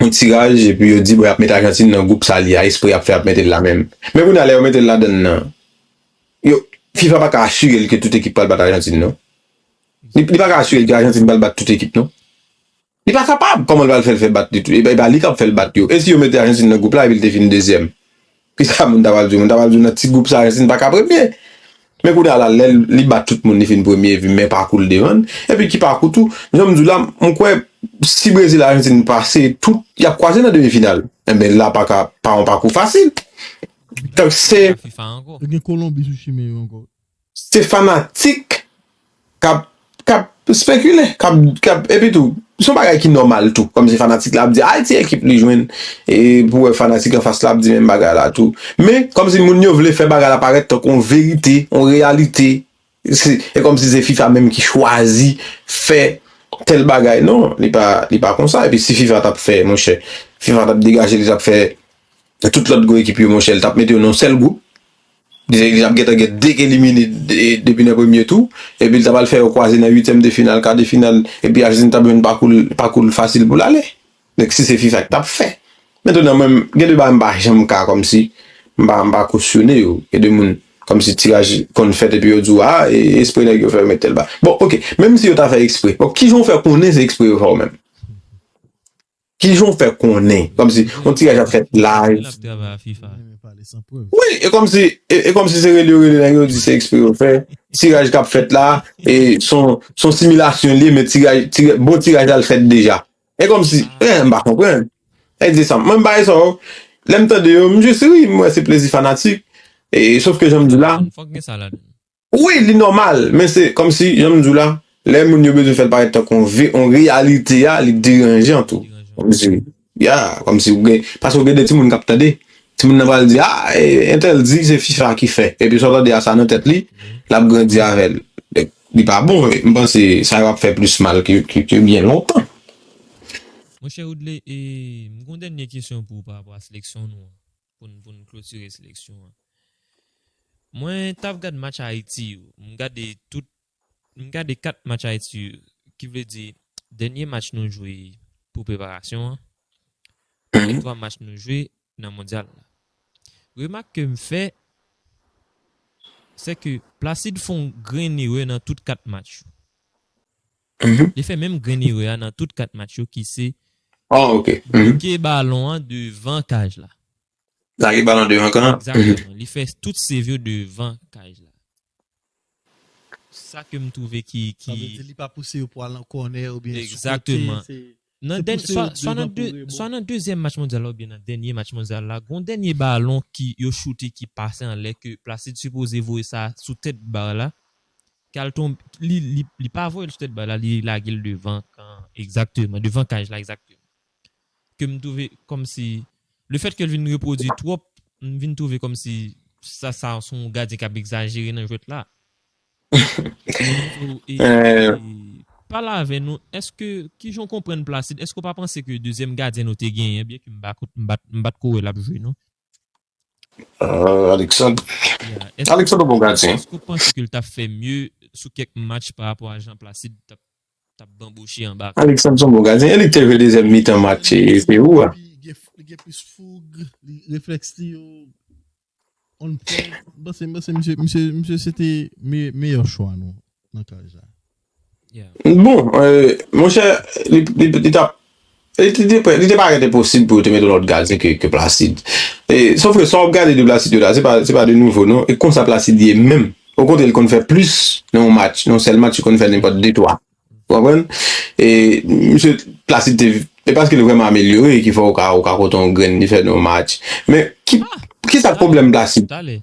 yon tiraj, epi yo di, bon, y ap mete Ajantin nan gwoup sa li a, espre y ap fè y ap mete l la menm. Men kounye a, lè yo mete l ladan l nan, yo, FIFA pa ka asire l ke tout ekip pral bat Ajantin, non. Li, li pa ka asire l ke Ajantin pral bat tout ekip, non. Li pa kapab. Kòman l pral fè l fè bat li tou? E ba, e ba li k ap fè l bat yo. E si yo mete Ajantin nan gwoup la, epi l te fin dezyèm? Kisa moun ta pral di w? Moun ta pral di w nan ti gwoup sa, Ajantin pa ka premye. Men kounye a la, lè li bat tout moun, li fin premye, epi men pakou l devan l. Epi ki pakou tou, jan m di w la, m kwè si Brezil ak Ajantin pase, tout, y ap kwaze nan demi final. Enben, la pa ka, pa yon pakou fasil. Donk, se FIFA ankò. Yo gen Kolonbi sou chimen yo ankò. se fanatik k ap, k ap spekile, k ap, k ap, epi tou, se yon bagay ki nòmal tou. Kòmsi fanatik la ap di, ay, ti ekip li jwenn, e pou wè fanatik anfas la ap di menm bagay la tou. Men, kòmsi moun yo vle fè bagay la parèt tankou yon verite, yon reyalite. Se, e kòmsi se FIFA menm ki chwazi fè tèl bagay. Non, li pa, li pa konsa. Epi si FIFA t ap fè, monchè, FIFA t ap degaje, li t ap fè tout lòt gwo ekip yo, monchè, li t ap mete yo nan yon sèl gwoup. Li, li t ap gentan gen de k elimine de- depi nan premye tou. Epi li t ap al fè yo kwaze nan uityèm de final, ka de final. Epi Ajantin t ap jwenn pakou l, pakou l fasil pou l ale. Donk si se FIFA ki t ap fè. Mentnan, mwen, gen de bagay m pa janm ka kòmsi, m pa, m pa kosyone yo. Gen de moun, kòmsi tiraj konn fèt epi yo di w, a, e, espre nèg yo fè yo met tèl ba. Bon, oke, menm si yo ta fè ekspre. Bon, kijan w fè konnen se ekspre yo fè w menm? Kijan w fè konnen? Kòmsi, yon tiraj ap fèt live. L ap travay a FIFA. Renmen pale san prèv. Wi, e kòmsi, e, e kòmsi se rele yo rele nèg yo di se ekspre yo fè. Tiraj k ap fèt la, e son, son similasyon li, men tiraj, tiraj, bon tiraj la l fèt deja. E kòmsi, eh, m pa konprann. E di sa, mwen m pa sa, lè m tande yo, m jis ri, m wè se plezi fanatik. E, sof ke jan m di la, Fòk gen sa ladan. Wi, li nòmal, men se kòmsi, jan m di w la, lè moun yo bezwen fè l parèt tankou yon ve- yon reyalite a, li deranjan tou. Kòmsi, ya, kòmsi ou gen, paske ou gen de timoun k ap tande. Timoun nan pral di, ah, e, entèl di se FIFA ki fè. Epi sa w tande a sa nan tèt li, l ap grandi avè l. Li pa bon, m panse sa yo ap fè plis mal ke, ke, ke byen lontan. Monchè Woodley, e, m gen yon dènye kesyon pou ou pa rapò a seleksyon nou an, pou n, pou n klotire seleksyon an. Mwen t ap gad match Ayiti yo, m gade tout, m gade kat match Ayiti yo, ki vle di dènye match nou jwe pou preparasyon an, e twa match nou jwe nan mondyal la. Remak ke m fè, se ke Placide fè yon grenn erè nan tout kat match yo. Li fè menm grenn erè a nan tout kat match yo ki se Oh, ok. Mhm. Bloke balon an devan kaj la. Lage balon devan kan. Egzakteman. Li fè tout save yo devan kaj la. Sa ke m twouve ki, ki... Sa vle di li pa pouse yo pou al nan kònè oubyen sou kote. Egzakteman. Nan dèn, swa, swa, nan de, swa nan dezyèm match mondyal la oubyen nan dènye match mondyal la, gon dènye balon ki yo choute ki pase anlè ke Placide sipoze voye sa sou tèt ba la. Kal tonbe, li, li, li pa voye l sou tèt ba la, li lage l devan kan, egzakteman, devan kaj la, egzakteman. Ke m twouve kòmsi, lefèt ke l vin repwodui twòp, m vin twouve kòmsi sa, sa se yon gadyen k ap egzajere nan jwèt la. So, e, e, pale avè nou, èske, kijan w konprann Placide? Èske w pa panse ke dezyèm gadyen nou te genyen, byen ke m pa, m pa, m pa t ko wè l ap jwe, non? Ah, Alexandre. Alexandre bon gadyen. Èske w panse ke l t ap fè mye sou kèk match pa rapò a jan Placide t ap, t ap banboche anba? Alexandre se yon bon gadyen. E li ki te jwe dezyèm mitan match, e, se ou a. Li gen, li gen plis foug, li, reflèks li yo on point. M panse, m panse misye, misye, misye se te me, meyè chwa nou nan kaj la. Bon, e, monchè, li, li, li t ap, li, li te, li te parèt enposib pou yo te mete yon lòt gadyen ke, ke Placide. E, sof ke sa w ap gade de Placide yo la, se pa, se pa de nouvo, non. E konsa Placide ye menm. Okontrè, li konn fè plis nan yon match, nan yon sèl match, li konn fè nenpòt de, twa. Ou konprann? E, misye Placide te, e paske li vrèman amelyore, ki fè w ka, w ka konte yon grenn li fè nan yon match. Men, ki, ki sa k pwoblèm Placide?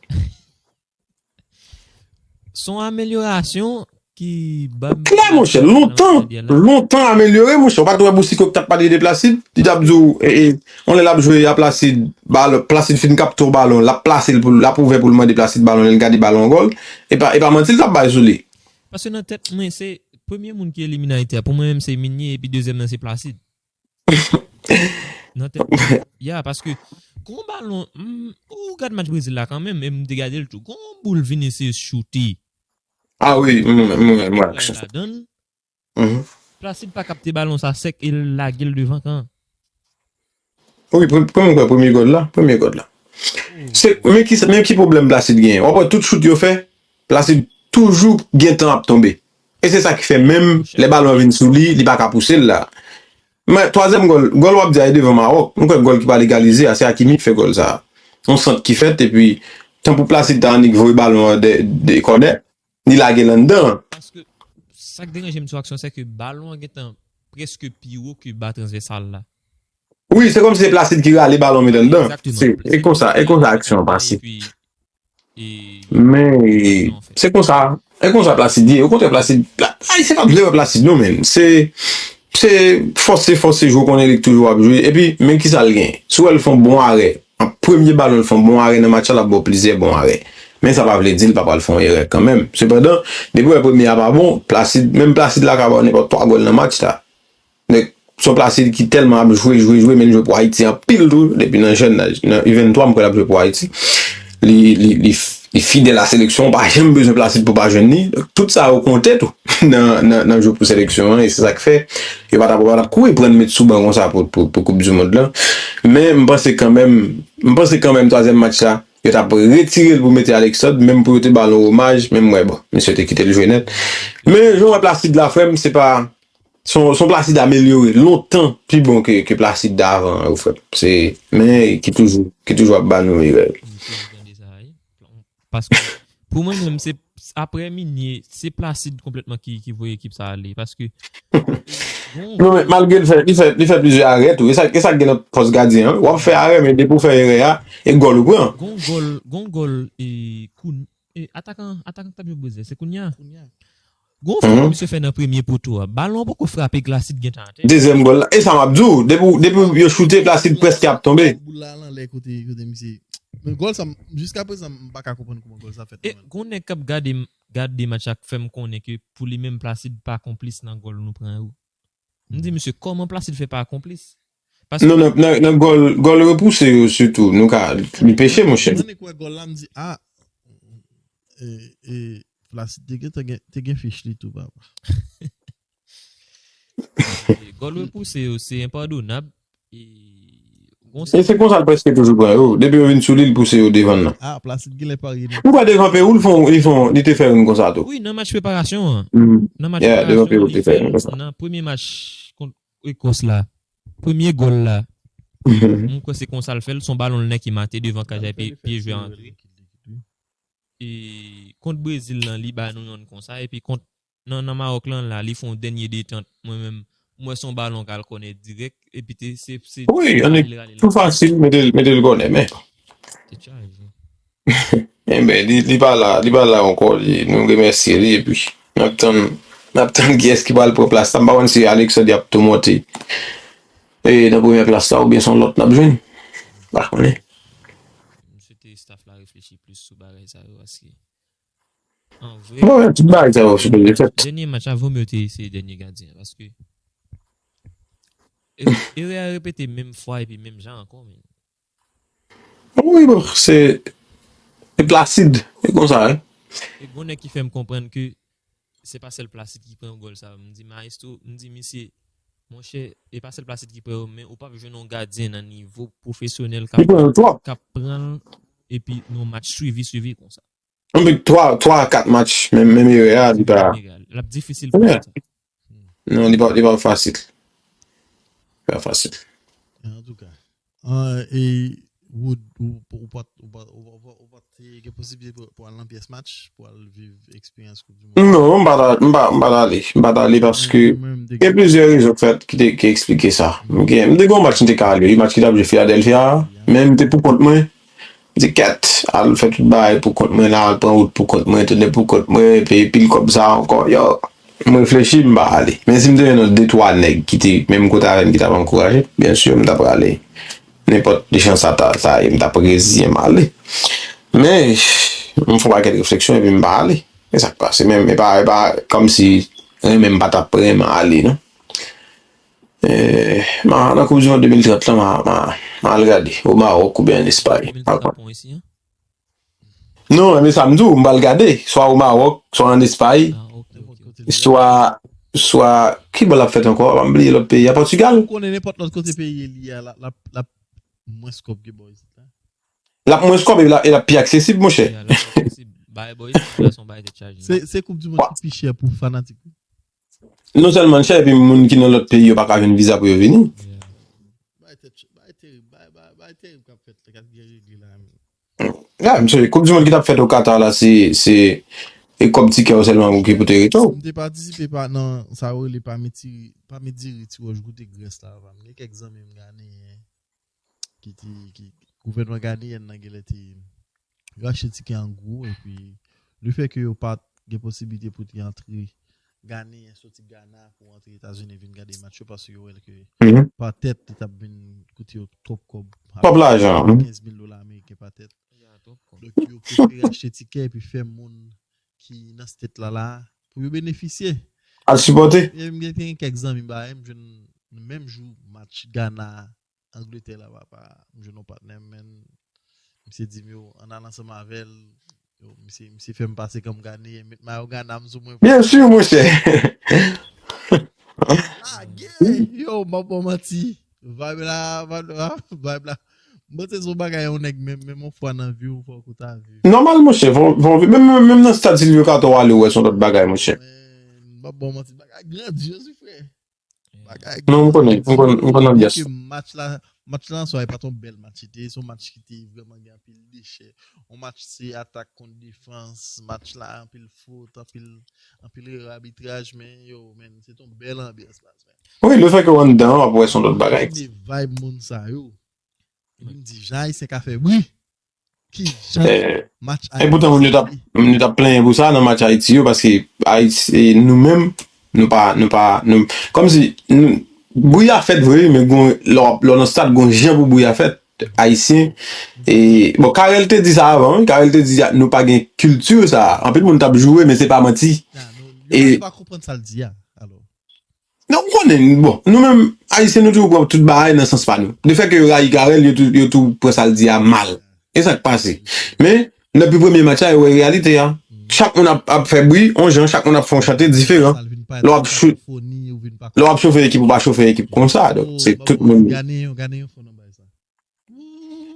Se yon amelyorasyon ki ban m... Klè, monchè, lontan, lontan amelyore, monchè. Ou pa t wè Boucicaut ki t ap pale de Placide? Li t ap di w, e, e, yon lè l ap jwe a Placide, balon, Placide fin kapte yon balon, l ap plase l pou l, l ap ouvè pou l mande Placide balon, lè l gade balon an gòl. E pa, e pa manti l t ap bay sou li. Paske nan tèt mwen, se premye moun ki elimine Ayiti a, pou mwen menm, se Migné, epi dezyèm nan, se Placide. Nan tèt mwen. Ya, paske gon balon, m, ou gad match Brezil la kanmenm, e m te gade l tou. Gon boul Vinicius choute. Ah wi, mwen, mwen, mwen, mwen, aksyon. Ladann. Placide pa kapte balon sa sèk e l lage l devan kan. Wi, pre- premye, premye gòl la, premye gòl la. Se, men ki, men ki pwoblèm Placide genyen? W ap wè tout chout yo fè, Placide toujou gentan ap tonbe. E se sa ki fè menm lè balon an vin sou li, li pa ka pouse l la. Men twazyèm gòl, gòl w ap di a e devan Mawòk. Nou kwè gòl ki pral egalize a, se Hakimi ki fè gòl sa. Yon sant ki fèt, epi tanpou Placide ta annik voye balon an de, de kònè, li lage l anndan. Paske sa k deranje m sou aksyon, se ke balon an gentan prèske pi wo ke ba transvèsal la. Wi, se kòmsi se Placide ki rale balon met anndan. Se, e konsa, e konsa aksyon an pase. Men, se konsa, e konsa Placide ye. Okontrè, Placide, Pla- Ayisyen p ap vle wè Placide non, men. Se, se fòse, fòse jwe, w konnen li toujou ap jwe. Epi, men kisa l gen? Si w wè l fè yon bon arè, an premye balon, l fè yon bon arè nan match la, l ap ba w plizyè bon arè. Men sa pa vle di l pa pral fè yon erè kanmenm. Sepandan, depi w wè premye a pa bon, Placide, menm Placide la ka ba w nenpòt twa gòl nan match la. Nèg, se yon Placide ki tèlman ap jwe, jwe, jwe, men l jwe pou Ayiti anpil tou, depi nan jèn laj. Nan U venntwa, m kwè l ap jwe pou Ayiti. Li, li, li, li fidèl a seleksyon, w pa janm bezwen Placide pou w pa jwenn li. Donk, tout sa yo konte tou nan, nan, nan jwe pou seleksyon an, e se sa k fè yo pa t ap, pa t ap kouri pran l met sou ban konsa pou, pou, pou Koup di Mond lan. Men, m panse kanmenm, m panse kanmenm twazyèm match la, yo t ap retire l pou mete Alexandre, menm pou yo te ba l yon omaj, men m wè, bon, misye te kite l jwe nèt. Men, jan w wè Placide la, frè m, se pa, se yon, se yon Placide amelyore, lontan pi bon ke, ke Placide davan an yo, frè m. Se, men ki toujou, ki toujou ap ba nou erè. Paske, pou mwen menm, se, apre Migné, se Placide konplètman ki, ki voye ekip sa ale. Paske, Non, men malgre l fè, li fè, li fè plizyè arè tou. E sa, e sa k gen nan pòs gadyen an. W ap fè arè, men depi w fè erè a, e gòl ou pran. Gon gòl, gon gòl, e, koun, e, atakan, atakan k t ap jwe Brezil, se Cunha. Gon fòm misye fè nan premye poto a. Balon an poko frape, Placide gentan atè. Dezyèm gòl la. E sa m ap di w, depi, depi yo choute, Placide prèske ap tonbe. Boul la al anlè kote, kote misye. Men gòl sa, m- jiska prezan, m pa ka konprann kòman gòl sa fèt. E gon nèg k ap gade, gade match la k fè m konnen ke pou li menm Placide pa konplis nan gòl nou pran yo. M di, "Mesye, kòman Placide fè pa konplis?" Paske non, nan, nan, nan gòl, gòl repouse yo sitou, nou ka, li peche, monchè. Mwen kwè gòl la, m di, "Ah, e, e, Placide te gen, te gen, te gen fich li tou, papa." E gòl repouse yo, se enpadonab. E gon E se konsa l prèske toujou pran yo. Depi yo vin sou li, l pouse yo devan nan. Ah, Placide genlè parye nan. Ou pa devan Pewou, li fon, li fon, li te fè youn konsa tou. Wi, nan match preparasyon an. Mm. Nan match Yeah, devan preparasyon Pewou an, te li fè fè youn konsa. Nan premye match kont Ekòs la. Premye gòl la. Mhm. Mwen kwè se konsa l fè l, son balon l nèk ki mate devan kay la epi pye jwe antre. E kont Brezil lan, li ba nou yonn konsa, epi kont nan, nan Mawòk lan la, li fè yon dènye detant. Mwen menm, mwen wè son balon k al kònè dirèk, epi te, se, se Wi, rale l, rale l. Tou fasil, mete l, mete l kònè, men. Te chaje. Enben, li, li pa la, li pa la ankò, li, nou remèsye li, epi n ap tann, n ap tann kiyès ki pral pran plas la. M pa konn si Alexandre ap tou monte. E nan premyè plas la, oubyen se yon lòt n ap jwenn. Pa konnen. M swete staff la reflechi plis sou bagay sa yo, paske an vre, Bon, tout bagay sa yo sipoze fèt. Dènye match la, vomye te eseye dènye gadyen an, paske e- erè a repete menm fwa epi menm jan ankò, men. Wi, bon, se, se Placide, e konsa, wi. E gon nèg ki fè m konprann ke se pa sèl Placide ki pran gòl sa. M di, "Maestro," m di, "Misye, monchè, e pa sèl Placide ki pran yo, men ou p ap jwenn yon gadyen nan nivo pwofesyonèl k ap, Li pran yo twòp. K ap pran l, epi nan match swivi, swivi konsa." Anpil twa, twa a kat match, menm, menm erè a, li pa L ap difisil pou Yeah. L sa. Non, li pa, li pa fasil. Li pa fasil. Antouka. Ah, e Wood, ou, ou pa t, ou pa, ou pa, ou pa, ou pa te gen posiblite pou, pou al nan pyès match, pou al viv eksperyans Koup di Mond? Non, m pa ta, m pa, m pa t ale. M pa t ale paske Mwen, mwen, m te gen gen plizyè rezon k fèt ki te, ki eksplike sa. M gen, m te gen yon match m te ka ale, wi, match ki t ap jwe Philadelphia a, men m te pou kont mwen. M di, "Kèt, al fè tout bagay pou kont mwen la, al pran wout pou kont mwen, tounen pou kont mwen, peye pil kòb sa ankò." Yo, m reflechi, m pa ale. Men si m te jwenn de twa nèg ki te menm kote avè m ki t ap ankouraje, byen si, m t ap prale. Nenpòt jan sa ta, sa ye, m t ap reziyen m ale. Men, m fè yon pakèt refleksyon epi m pa ale. E sa k pase menm, e pa, e pa kòmsi renmen m pa t ap renmen ale, non. Eh, ma, nan Koup di Mond de mil trant lan, ma, ma, ma al gade, o Mawòk oubyen an Espay. De mil trant la pon isi, an? Non, men sa m di w, m pral gade, swa o Mawòk, swa an Espay, Ah, ok, ok, ok. swa, swa, ki bò l ap fèt ankò? M bliye lòt peyi a, Pòtigal? Ou konnen nenpòt lòt kote peyi li a, l ap, l ap, l ap mwens kòb ke bò isit la. L ap mwens kòb e l ap, e l ap pi aksesib, monchè. Yeah, l ap pi aksesib. Bay bò isit la, se yon bagay tèt chaje. Se, se Koup di Mond ki pi chè pou fanatik. Non sèlman l chè, epi moun ki nan lòt peyi yo pa ka jwenn viza pou yo vini. Yeah. Bay tèt, bay terib, bay, bay, bay terib k ap fèt la, k ap gen regle la, men. Ya, m sonje, Koup di Mond ki t ap fèt o Qatar la, se, se, e kòb tikè yo sèlman ki pou te rete w. M te patisipe pa, nan sa yo rele pa mi ti, pa mi diri ti wòch goute grès la, pa m gen kèk zanmi m ghaneyen ki te, ki, gouvènman ghaneyen nan genlè te rachte tikè an gwo, epi lefètke yo pa t gen posiblite pou te antre ghaneyen soti Ghana pou antre Etazini vin gade match yo, paske yo wè l ke Mhm. pa tèt, li t ap vin koute yo twòp kòb. Twòp lajan, mhm. Kenz mil dola ameriken pa tèt. Ya, twòp kòb. Donk, yo prefere achte tikè epi fè moun ki nan state la la pou yo benefisye. Al sipòte. E m gen, gen kèk zanmi ba m jwenn menm jou match Ghana Angletè la, papa, m jwenn yon patnè m, men misye di m, yo, ann al ansanm avè l. Yo, misye, misye fè m pase kòm ghaneyen, met mayo Ghana m sou mwen. Byen si, monchè. Lage! Yo, m ap ba w manti. Vibe la, vibe la, vibe la. M panse se yon bagay yon nèg menm, menm yon fwa nan vi w, fòk ou ta viv. Nòmal, monchè, fò, fò, menm, menm, menm nan stad Silvio Cator w ale, w wè se yon lòt bagay, monchè. Men, m ap ba w manti, bagay grandi, wi, frè. Bagay Non, m konnen, m konnen, m konnen anbyans. Ke match la, match la an swa, e pa t yon bèl match li te ye, se yon match ki te vrèman gen anpil dechè. Yon match se atak kont defans, match la anpil fot, anpil, anpil erè abitraj, men yo, men, se t yon bèl anbyans la, men. Wi, lefètke w anndan, w ap wè se yon lòt bagay. Gade vibe moun sa yo. Epi m di, jan Ayisyen ka fè bri. Ki jan match Ayiti. E poutan, moun yo t ap, moun yo t ap plenyen pou sa nan match Ayiti yo, paske Ayiti, nou menm, nou pa, nou pa, nou, kòmsi, nou, bri a fèt vre, men gon, lè w ap, lè w nan stad, gon jan pou bri a fèt. Ayisyen, e, bon, Carel te di sa avan, wi. Carel te di, "A, nou pa gen kilti sa." Anpil moun t ap joure, men se pa manti. E nou pa konprann sa l di a, alò. Non, ou konnen, bon, nou menm, Ayisyen, nou toujou pran tout bagay nan sans pa nou. De fè ke yo rayi Carel, yo tou, yo tou pran sa l di a mal. E sa k pase. Men, depi premye match la, yo wè reyalite a. Chak moun ap, ap fè bri, on jan, chak moun ap fè on chante diferan. Lè w ap cho-, lè w ap chofe ekip, ou pa chofe ekip konsa. Donk, se tout moun.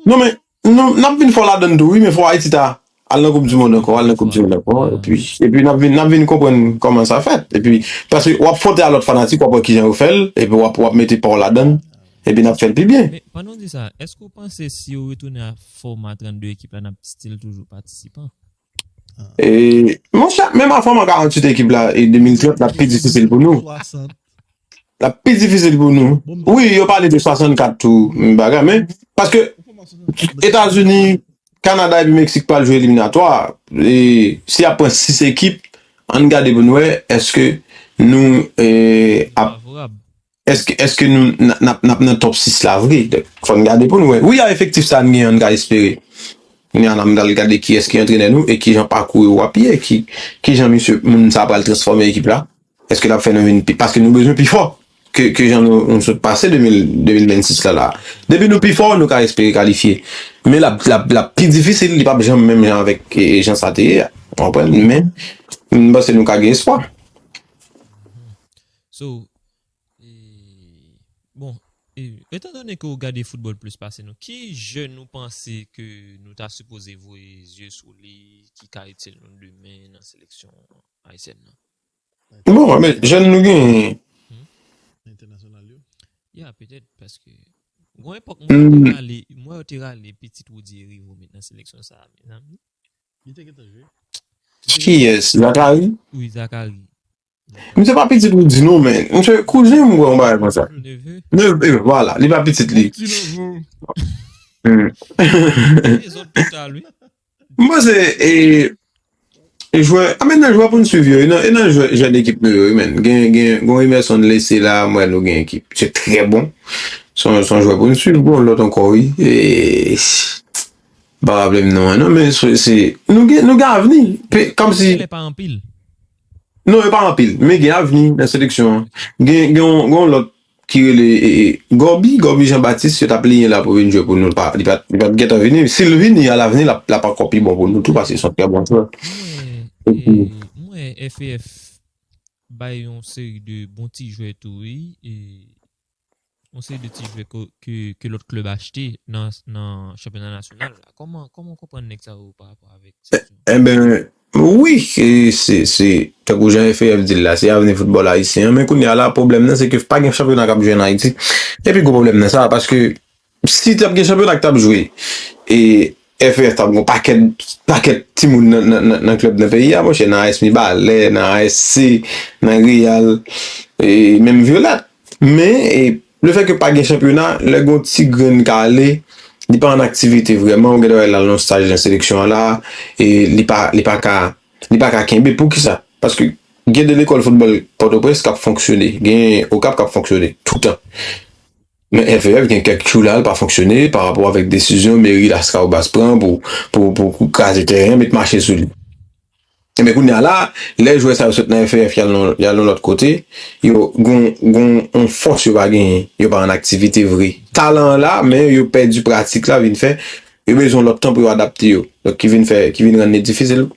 Non, men, nou, n ap vin fò ladann tou, wi, men fò Ayiti ta al nan Koup di Mond ankò, al nan Koup di Mond ankò, epi, epi n ap vin, n ap vin konprann kòman sa fèt. Epi, paske w ap fwonte a lòt fanatik, w ap wè kijan yo fè l, epi w ap, w ap mete pa w ladann, epi n ap fè l pi byen. Men, pandan w di sa, èske w panse si yo retounen a fòma trannde ekip la, n ap still toujou patisipan? E, monchè, menm a fòma karanntuit ekip la, e de mil trant, l ap pi difisil pou nou. L ap pi difisil pou nou. Wi, yo pale de swasannkat tou, bagay, men, paske Etazini, Kanada epi Meksik pral jwe eliminatwa. E si y ap pran sis ekip, ann gade pou n wè, èske nou, e, ap, èske, èske nou, n, n ap, n ap nan top sis la vre? Donk, fò n gade pou n wè. Wi, a efektif sa n gen, ann ka espere. Kounye a la, m pral gade kiyès ki antrenè nou e kijan pakou yo ap ye, ki, kijan misye, moun sa pral transfòme ekip la. Èske l ap fè nou vin pi, paske nou bezwen pi fò ke, ke jan nou, nou sot pase de mil, de mil vennsis la, la. Depi nou pi fò, nou ka espere kalifye. Men l ap, l ap, l ap pi difisil, li p ap janm menm jan avèk, e, jan sa te ye a. Ou konprann? Men, m panse nou ka gen espwa. So, e, bon, e, etan done ke w gade foutbòl plis pase nou, ki jèn ou panse ke nou ta sipoze voye zye sou li, ki ka itil nou demen nan seleksyon ayisyèn nan? Bon, men, jèn nou genyen. Entènasyonal yo? Ya, petèt, paske gon epòk, mwen, yo te rale, mwen, yo te rale pitit Woody Herivaux met nan seleksyon sa a, mezanmi. Li te gentan jwe. Kiyès? Zakari? Wi, Zakari. Misye pa pitit Woody non, men. Misye kouzen m, wè yon bagay konsa. Neve. Neve, vwala. Li pa pitit li. Ti neveu. Hmm. Lezòt total, wi. M panse, e, e jwè, a men nan jwè pou n swiv yo, e nan, e nan jwè, jwè ekip nou yo, wi, men. Gen, gen, gen Emerson Laissé la, m wè nou gen ekip. Se trè bon. Se yon, se yon jwè pou n swiv, bon, lòt ankò, wi. E, m pa raple m non, non, men se, se, nou gen, nou gen avni. Pe-, kòmsi. Lè pa anpil. Non, yo pa anpil, men gen avni nan seleksyon an. Gen, gen yon, gen yon lòt ki rele, e, e, Gòbi, Gòbi Jean Baptiste, yo t ap liyen la pou vin jwe pou nou. Li pa, li pa t gentan vini. Si l vini, alavni, l ap, l ap ankò pi bon pou nou tou, paske se yon trè bon jwè. Mwen, e, mwen, F A F bay yon seri de bon ti jwè tou, wi. E, yon seri de ti jwè ke, ke, ke lòt klèb achte nan, nan chanpyona nasyonal la. Kòman, kòman w konprann nèg sa yo pa rapò avèk seleksyon? Enben, wi, e se, se, tankou jan F A F di l la, se avni foutbòl ayisyen an. Men kounye a la, pwoblèm nan, se ke pa gen chanpyona k ap jwe ann Ayiti. Epi gwo pwoblèm nan sa, paske si t ap gen chanpyona k t ap jwe, e F A F t ap gen yon pakèt, pakèt timoun nan, nan, nan, nan klèb nan peyi a, monchè, nan A S Mibalè, nan A S C, nan Real, e menm Violette. Men, e, lefètke pa gen chanpyona, lè gon ti grenn ka ale, li pa an aktivite vrèman, ou gen dwa wè l al nan staj nan seleksyon an la, e li pa, li pa ka, li pa ka kenbe. Poukisa? Paske gen de lekòl foutbòl Pòtoprens k ap fonksyone, gen Okap k ap fonksyone toutan. Men F A F gen kèk tchoula l pa fonksyone pa rapò avèk desizyon meri Laskawobas pran pou, pou, pou, pou kraze tèren, met mache sou li. Enben, kounye a la, lè jwè sa yo sot nan F A F, y al nan, y al nan lòt kote, yo gon, gon yon fòs yo pa genyen, yo pa an aktivite vre. Talan an la, men yo pèdi pratik la, vin fè, yo bezwen lòt tan pou yo adapte yo. Donk, ki vin fè, ki vin rann li difisil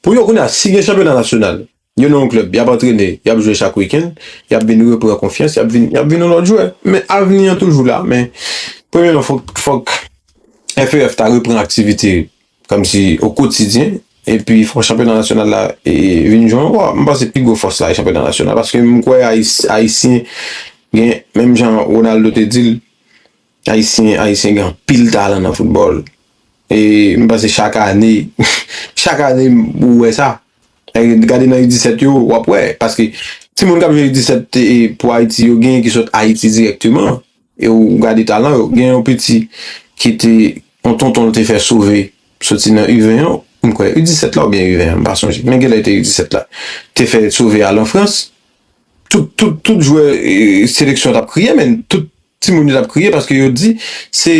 pou yo. Kounye a, si gen chanpyona nasyonal, yo nan yon klèb, y ap antrene, y ap jwe chak wikenn, y ap vin repran konfyans, y ap vin, y ap vin yon lòt jwè. Men avni an toujou la, men premyèman, fòk, fòk F A F ta repran aktivite kòmsi o kotidyen, epi fò chanpyona nasyonal la, e, vin jwe ankò. M panse pi gwo fòs la e chanpyona nasyonal, paske m kwè Ayis-, Ayisyen gen, menm jan Ronaldo te di l, Ayisyen, Ayisyen gen anpil talan nan foutbòl. E m panse chak ane, chak ane ou wè sa. E gade nan U disèt yo, w ap wè, paske timoun k ap jwe U disèt, e, pou Ayiti, yo genyen ki sot Ayiti dirèkteman. E ou gade talan yo. Gen yon piti ki te, yon tonton l te fè sove soti nan U ven an, m kwè U disèt la oubyen U ven an, m pa sonje, men genlè te U disèt la, te fè sove al an Frans, tout, tout, tout jwè e, seleksyon t ap kriye, men tout timoun yo t ap kriye paske yo di se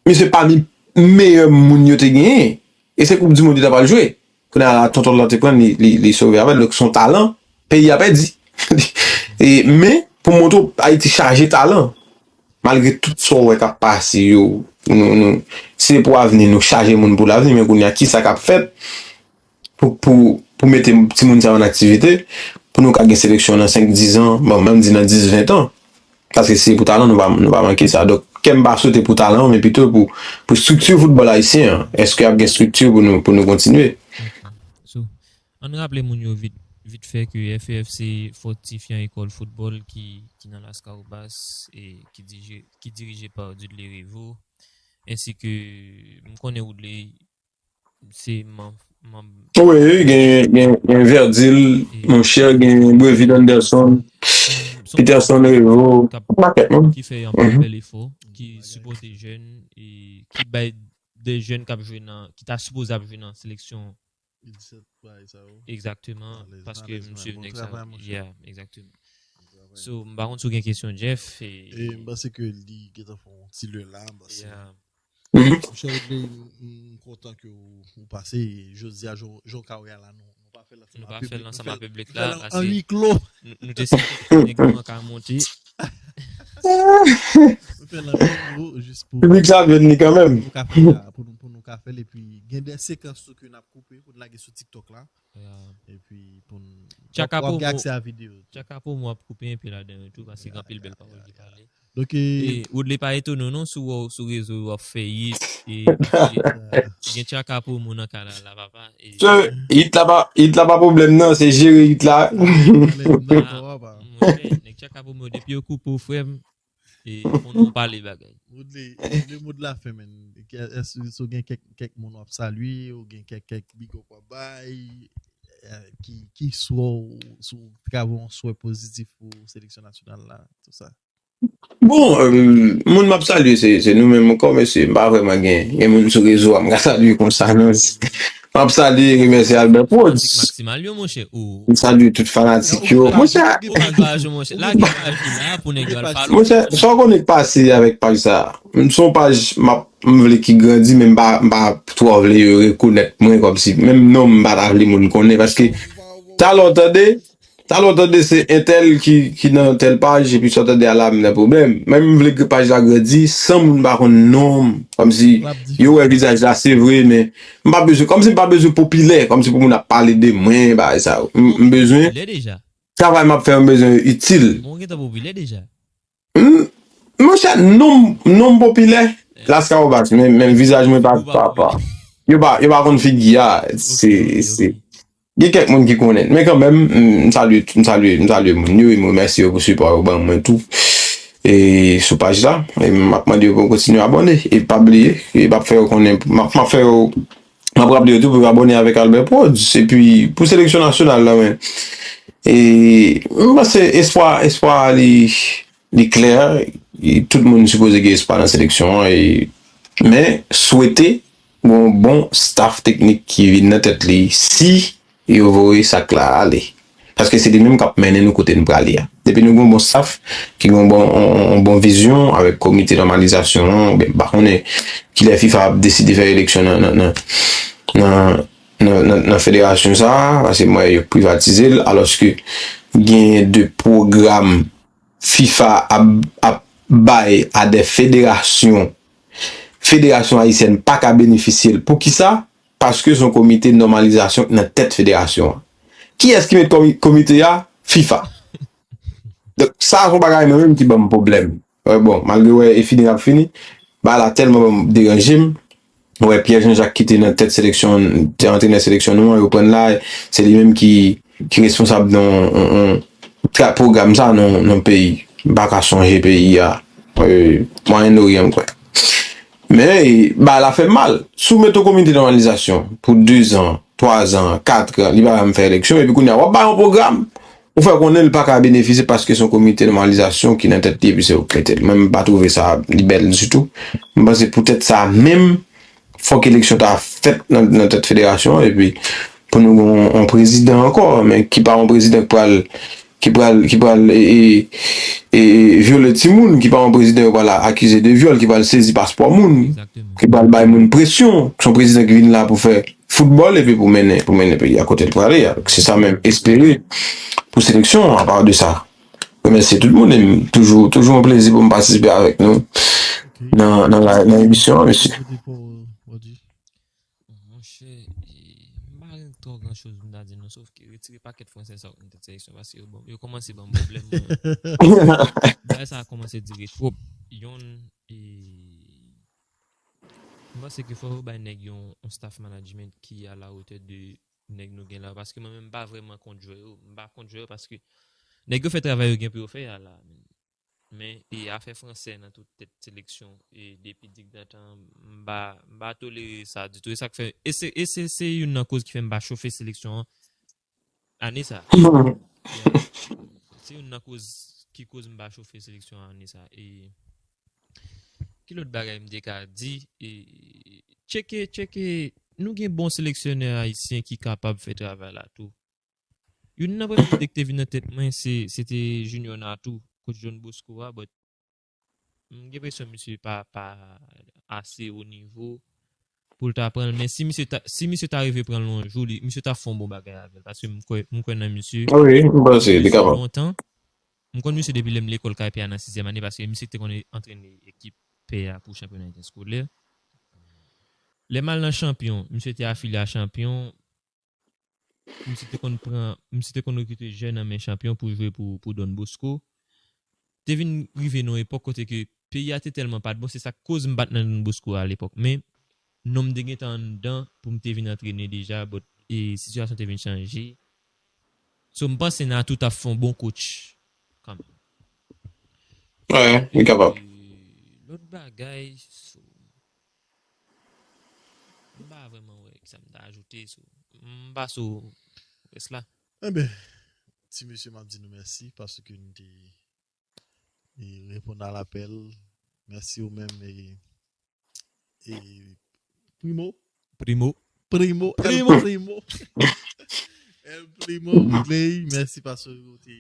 misye pami meyè moun yo te genyen. E se koup di mond yo t ap al jwe. Kounye a la, tonton lan te pran li, li, li sove avè l. Donk, se yon talan peyi a pèdi. E, men, pou montre w, Ayiti chaje talan. Malgre tout sa w wè k ap pase yo, nou, nou, se pou avni, nou chaje moun pou lavni, men kounye a, kisa k ap fèt pou, pou, pou mete timoun sa yo an aktivite, pou nou ka gen seleksyon nan senk, diz an, bon, menm di nan dis, ven an. Paske si se pou talan, nou pa, nou pa manke sa. Donk, kè m pa swete pou talan, men pito pou, pou estrikti foutbòl ayisyen an. Èske ap gen estrikti pou nou, pou nou kontinye? So, ann raple moun yo vit, vit fè ke F A F se fòtifyan ekòl foutbòl ki, ki nan Lascahobas e ki dirije, ki dirije pa Dudley Revaux, ensi ke m konnen Woodley se manm, manm Wi, gen, gen, gen Verdil, monchè, gen Brevin Anderson, Peterson Revaux, yon pakèt moun. Ki fè anpil bèl efò, ki sipòte jèn e ki bay de jèn k ap jwe nan, ki ta sipoze ap jwe nan seleksyon. Egzakteman, paske m swiv nèg sa yo. Yeah, egzakteman. So, m pa konn si w gen kesyon, Jeff. E, e m panse ke li gentan fè yon ti lè la, m panse. Yeah. Monchè Woodley, m kontan ke w pase. Jodi a, jan w ka wè a la, nou pa fè l ansanm avèk piblik la, paske an wi klo. Nou te site nèg nou an ka monte. Nou fè l an wi klo, jis pou. Piblik sa ap jwenn li kanmenm. Pou nou ka fè l, pou nou ka fè l, epi gen de sekans tou ke n ap koupe, pou n lage sou TikTok la. Epi pou n. Tchaka Promo. Gen aksè a videyo. Tchaka Promo ap koupe enpe ladan yo tou, paske gen anpil bèl pawòl ki pale. Donk, e, Woodley pa etone w non si w wè w sou rezo yo ap fè hit, e, paske gen Tchaka Promo nan kanal la, papa. E, hit la pa, hit la pa pwoblèm nan, se jere hit la. Monchè, nèg Tchaka Promo, depi yo koupe w, frè m, e, konnen w pale bagay. Woodley, le mot de la fin, man. Èske w gen kèk, kèk moun w ap salye, ou gen kèk, kèk big up w ap bay, e, ki, ki swè w, si w ka voye yon swè pozitif pou seleksyon nasyonal la, tou sa? Bon, moun m ap salye se, se nou menm ankò, mesye. M pa vrèman gen, gen moun sou rezo a m ka salye konsa, non. M ap salye e remèsye Albert Prodz. M salye tout fanatik yo. Monchè, monchè, sa w konnen k pase avèk paj sa a. M se yon paj m ap, m vle ki grandi, men m pa, m pa twò vle yo rekonèt mwen kòmsi. Menm non m, m pa ta vle moun konnen, paske talè w tande, Talè w tande se entèl ki, ki nan tèl paj, epi sa w tande a la, m nan pwoblèm. Men m vle paj la grandi san moun pa konn non m. Kòmsi yo wè vizaj la, se vre, men m pa bezwen, kòmsi m pa bezwen popilè, kòmsi pou moun ap pale de mwen, bagay sa yo. M, m bezwen travay m ap fè, m bezwen itil. Monchè, non m, non m popilè, Lascahobas, men, men vizaj mwen pa, pa, pa. Yo pa, yo pa konn figi a. Se, se. Gen kèk moun ki konnen. Men kanmenm, m salye, m salye, m salye moun yo e m remèsye yo pou sipò yo ban mwen tou. E sou paj la, e m ap mande yo pou yo kontinye abòne. E pa bliye, e m ap fè yo konnen, m ap, m ap fè yo, m ap raple yo tou pou yo abòne avèk Albert Prodz. Epi, pou seleksyon nasyonal la, men, e m panse espwa, espwa li, li klè, e tout moun sipoze gen espwa nan seleksyon an, e, men, swete, gon bon staff teknik ki vin nan tèt li si yo voye sak la ale. Paske se li menm k ap mennen nou kote n prale a. Depi nou gon bon staff, ki gon bon, on, on bon vizyon avèk komite nòmalizasyon an, oubyen m pa konnen kilè fifa ap deside fè eleksyon nan, nan, nan, nan, nan, nan, nan federasyon sa a, paske m wè yo privatize l, alòske gen de pwogram fifa ap, ap bay a de federasyon, federasyon ayisyèn pa ka benefisye l. Poukisa? Paske se yon komite nòmalizasyon ki nan tèt federasyon an. Kiyès ki met komi-, komite a? fifa. Donk, sa se yon bagay mwen menm ki ban m pwoblèm. Wè, bon, malgre wè, e fini n ap fini, bagay la tèlman ban m deranje m. Wè, Pierre Jean-Jacques ki te nan tèt seleksyon, te antrenè seleksyon nou an, yo pran l la, se li menm ki, ki responsab nan, nan, nan tra-, pwogram sa nan, nan peyi. M pa ka sonje peyi a. E, Mwayen Oryan, m kwè. Men, e, bagay la fè m mal. Si w mete yon komite nòmalizasyon pou dezan, twazan, katran, li pa janm fè eleksyon, epi kounye a, w ap bay yon pwogram, ou fè konnen l pa ka benefisye paske se yon komite nòmalizasyon ki nan tèt li, epi se yo k mete l. Mwen, m pa twouve sa li bèl ditou. M panse poutèt sa menm, fòk eleksyon ta fèt nan, nan tèt federasyon an, epi pou nou gen yon, yon prezidan ankò, men ki pa yon prezidan ki pral, ki pral, ki pral e, e, e, e, vyole timoun, ki pa yon prezidan yo pral akize de vyòl, ki pral sezi paspò moun, ki pral bay moun presyon, ki se yon prezidan ki vin la pou fè foutbòl epi pou mennen, pou mennen peyi a kote l prale a. Se sa menm espere pou seleksyon an, apa de sa. Remèsye tout moun e m toujou, toujou yon plezi pou m patisipe avèk nou nan, nan, la- nan emisyon an, mesye. Monchè, e, m pa gen twò gran choz pou m ta di non, sof ke retire pakèt fransè sa yo nan tèt seleksyon paske yo, bon, yo kòmanse ban m pwoblèm. Bagay sa a kòmanse dire twòp. Yonn, e, m panse ke fò yo bay nèg yon, yon staff management ki a la hauteur de nèg nou gen la. Paske mwen menm m pa vrèman kont jwè yo. M pa kont jwè yo paske nèg yo fè travay yo gen pou yo fè a la. Men e afè fransè nan tout tèt seleksyon e depi digdantan m pa m pa tolere sa ditou. E sa k fè e se e se se youn nan koz ki fè m pa chofe seleksyon an ane sa. Yeah. Se youn nan koz ki koz m pa chofe seleksyon an ane sa. E ki lòt bagay m te ka di? E tcheke tcheke nou gen bon seleksyonè ayisyen ki kapab fè travay la tou. Youn nan premye ide ki te vin nan tèt mwen se se te Junior Natou, coach Don Bosco a, but m gen enpresyon misye pa pa ase o nivo pou l ta pran l. Men si misye ta si misye ta rive pran l yon jou, li, misye ta fè yon bon bagay avè l. Paske m kwè m kwè nan misye. Wi, m panse li kapab. Lontan. M konn misye depi lè m lekòl K P A nan sizyèm ane paske misye te konn antrene ekip pè a pou chanpyona entèskolè. Lè m al nan Chanpyon, misye te afilye a Chanpyon. Misye te konn pran, misye te konn rekrite jèn nan men Chanpyon pou jwe pou, pou Don Bosco. Te vin rive nan yon epòk kote ke peyi a te tèlman pa t bon, se sa k koz m pa t nan Don Bosco a lepòk. Men, non m te gentan anndan pou m te vin antrene deja, but e sitiyasyon te vin chanje. So, m panse Natou t ap fè yon bon coach kanmenm. Wi, li kapab. E lòt bagay, so, m pa vrèman wè ki sa m ta ajoute, so, m pa sou rès la. Enben, ti mesye, m ap di nou mèsi paske nou te e, reponn a lapèl. Mèsi ou menm e, e Primo. Primo. Primo. El Primo. Primo. El Primo Clay, mèsi paske ou te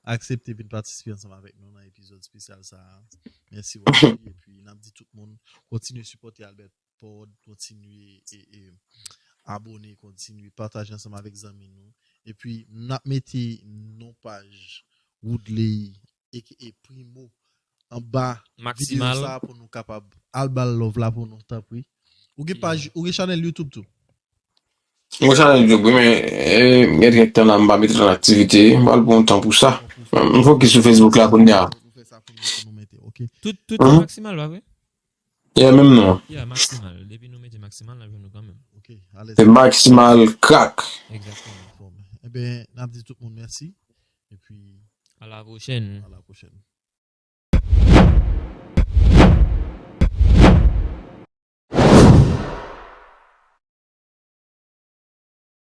aksepte vin patisipe ansanm avèk nou nan epizòd espesyal sa a. Mèsi Woodley. Epi n ap di tout moun kontinye sipòte Albert Pod, kontinye e, e, abone, kontinye pataje ansanm avèk zanmi nou. Epi n ap mete non paj Woodley aka Primo anba videyo Maximal. Sa pou nou kapab al ba l love la pou nou, tanpri. Ou gen paj, ou gen chanèl YouTube tou? Mwen chanèl YouTube, wi, men e, gen kèk tan la m pa mete l an aktivite. M pral pran yon tan pou sa. M fokis sou Facebook la kounye a. Pou fè sa pou nou, pou nou mete, ok. Tout, tout se Maximal, pa vre? Yeah, menm non. Yeah, Maximal. Depi nou mete Maximal, n ap jwenn nou kanmenm. Ok, alèz. Se Maximal Crack. Egzakteman. Bon, enben, n ap di tout moun mèsi. Epi, A la pwochèn. A la pwochèn.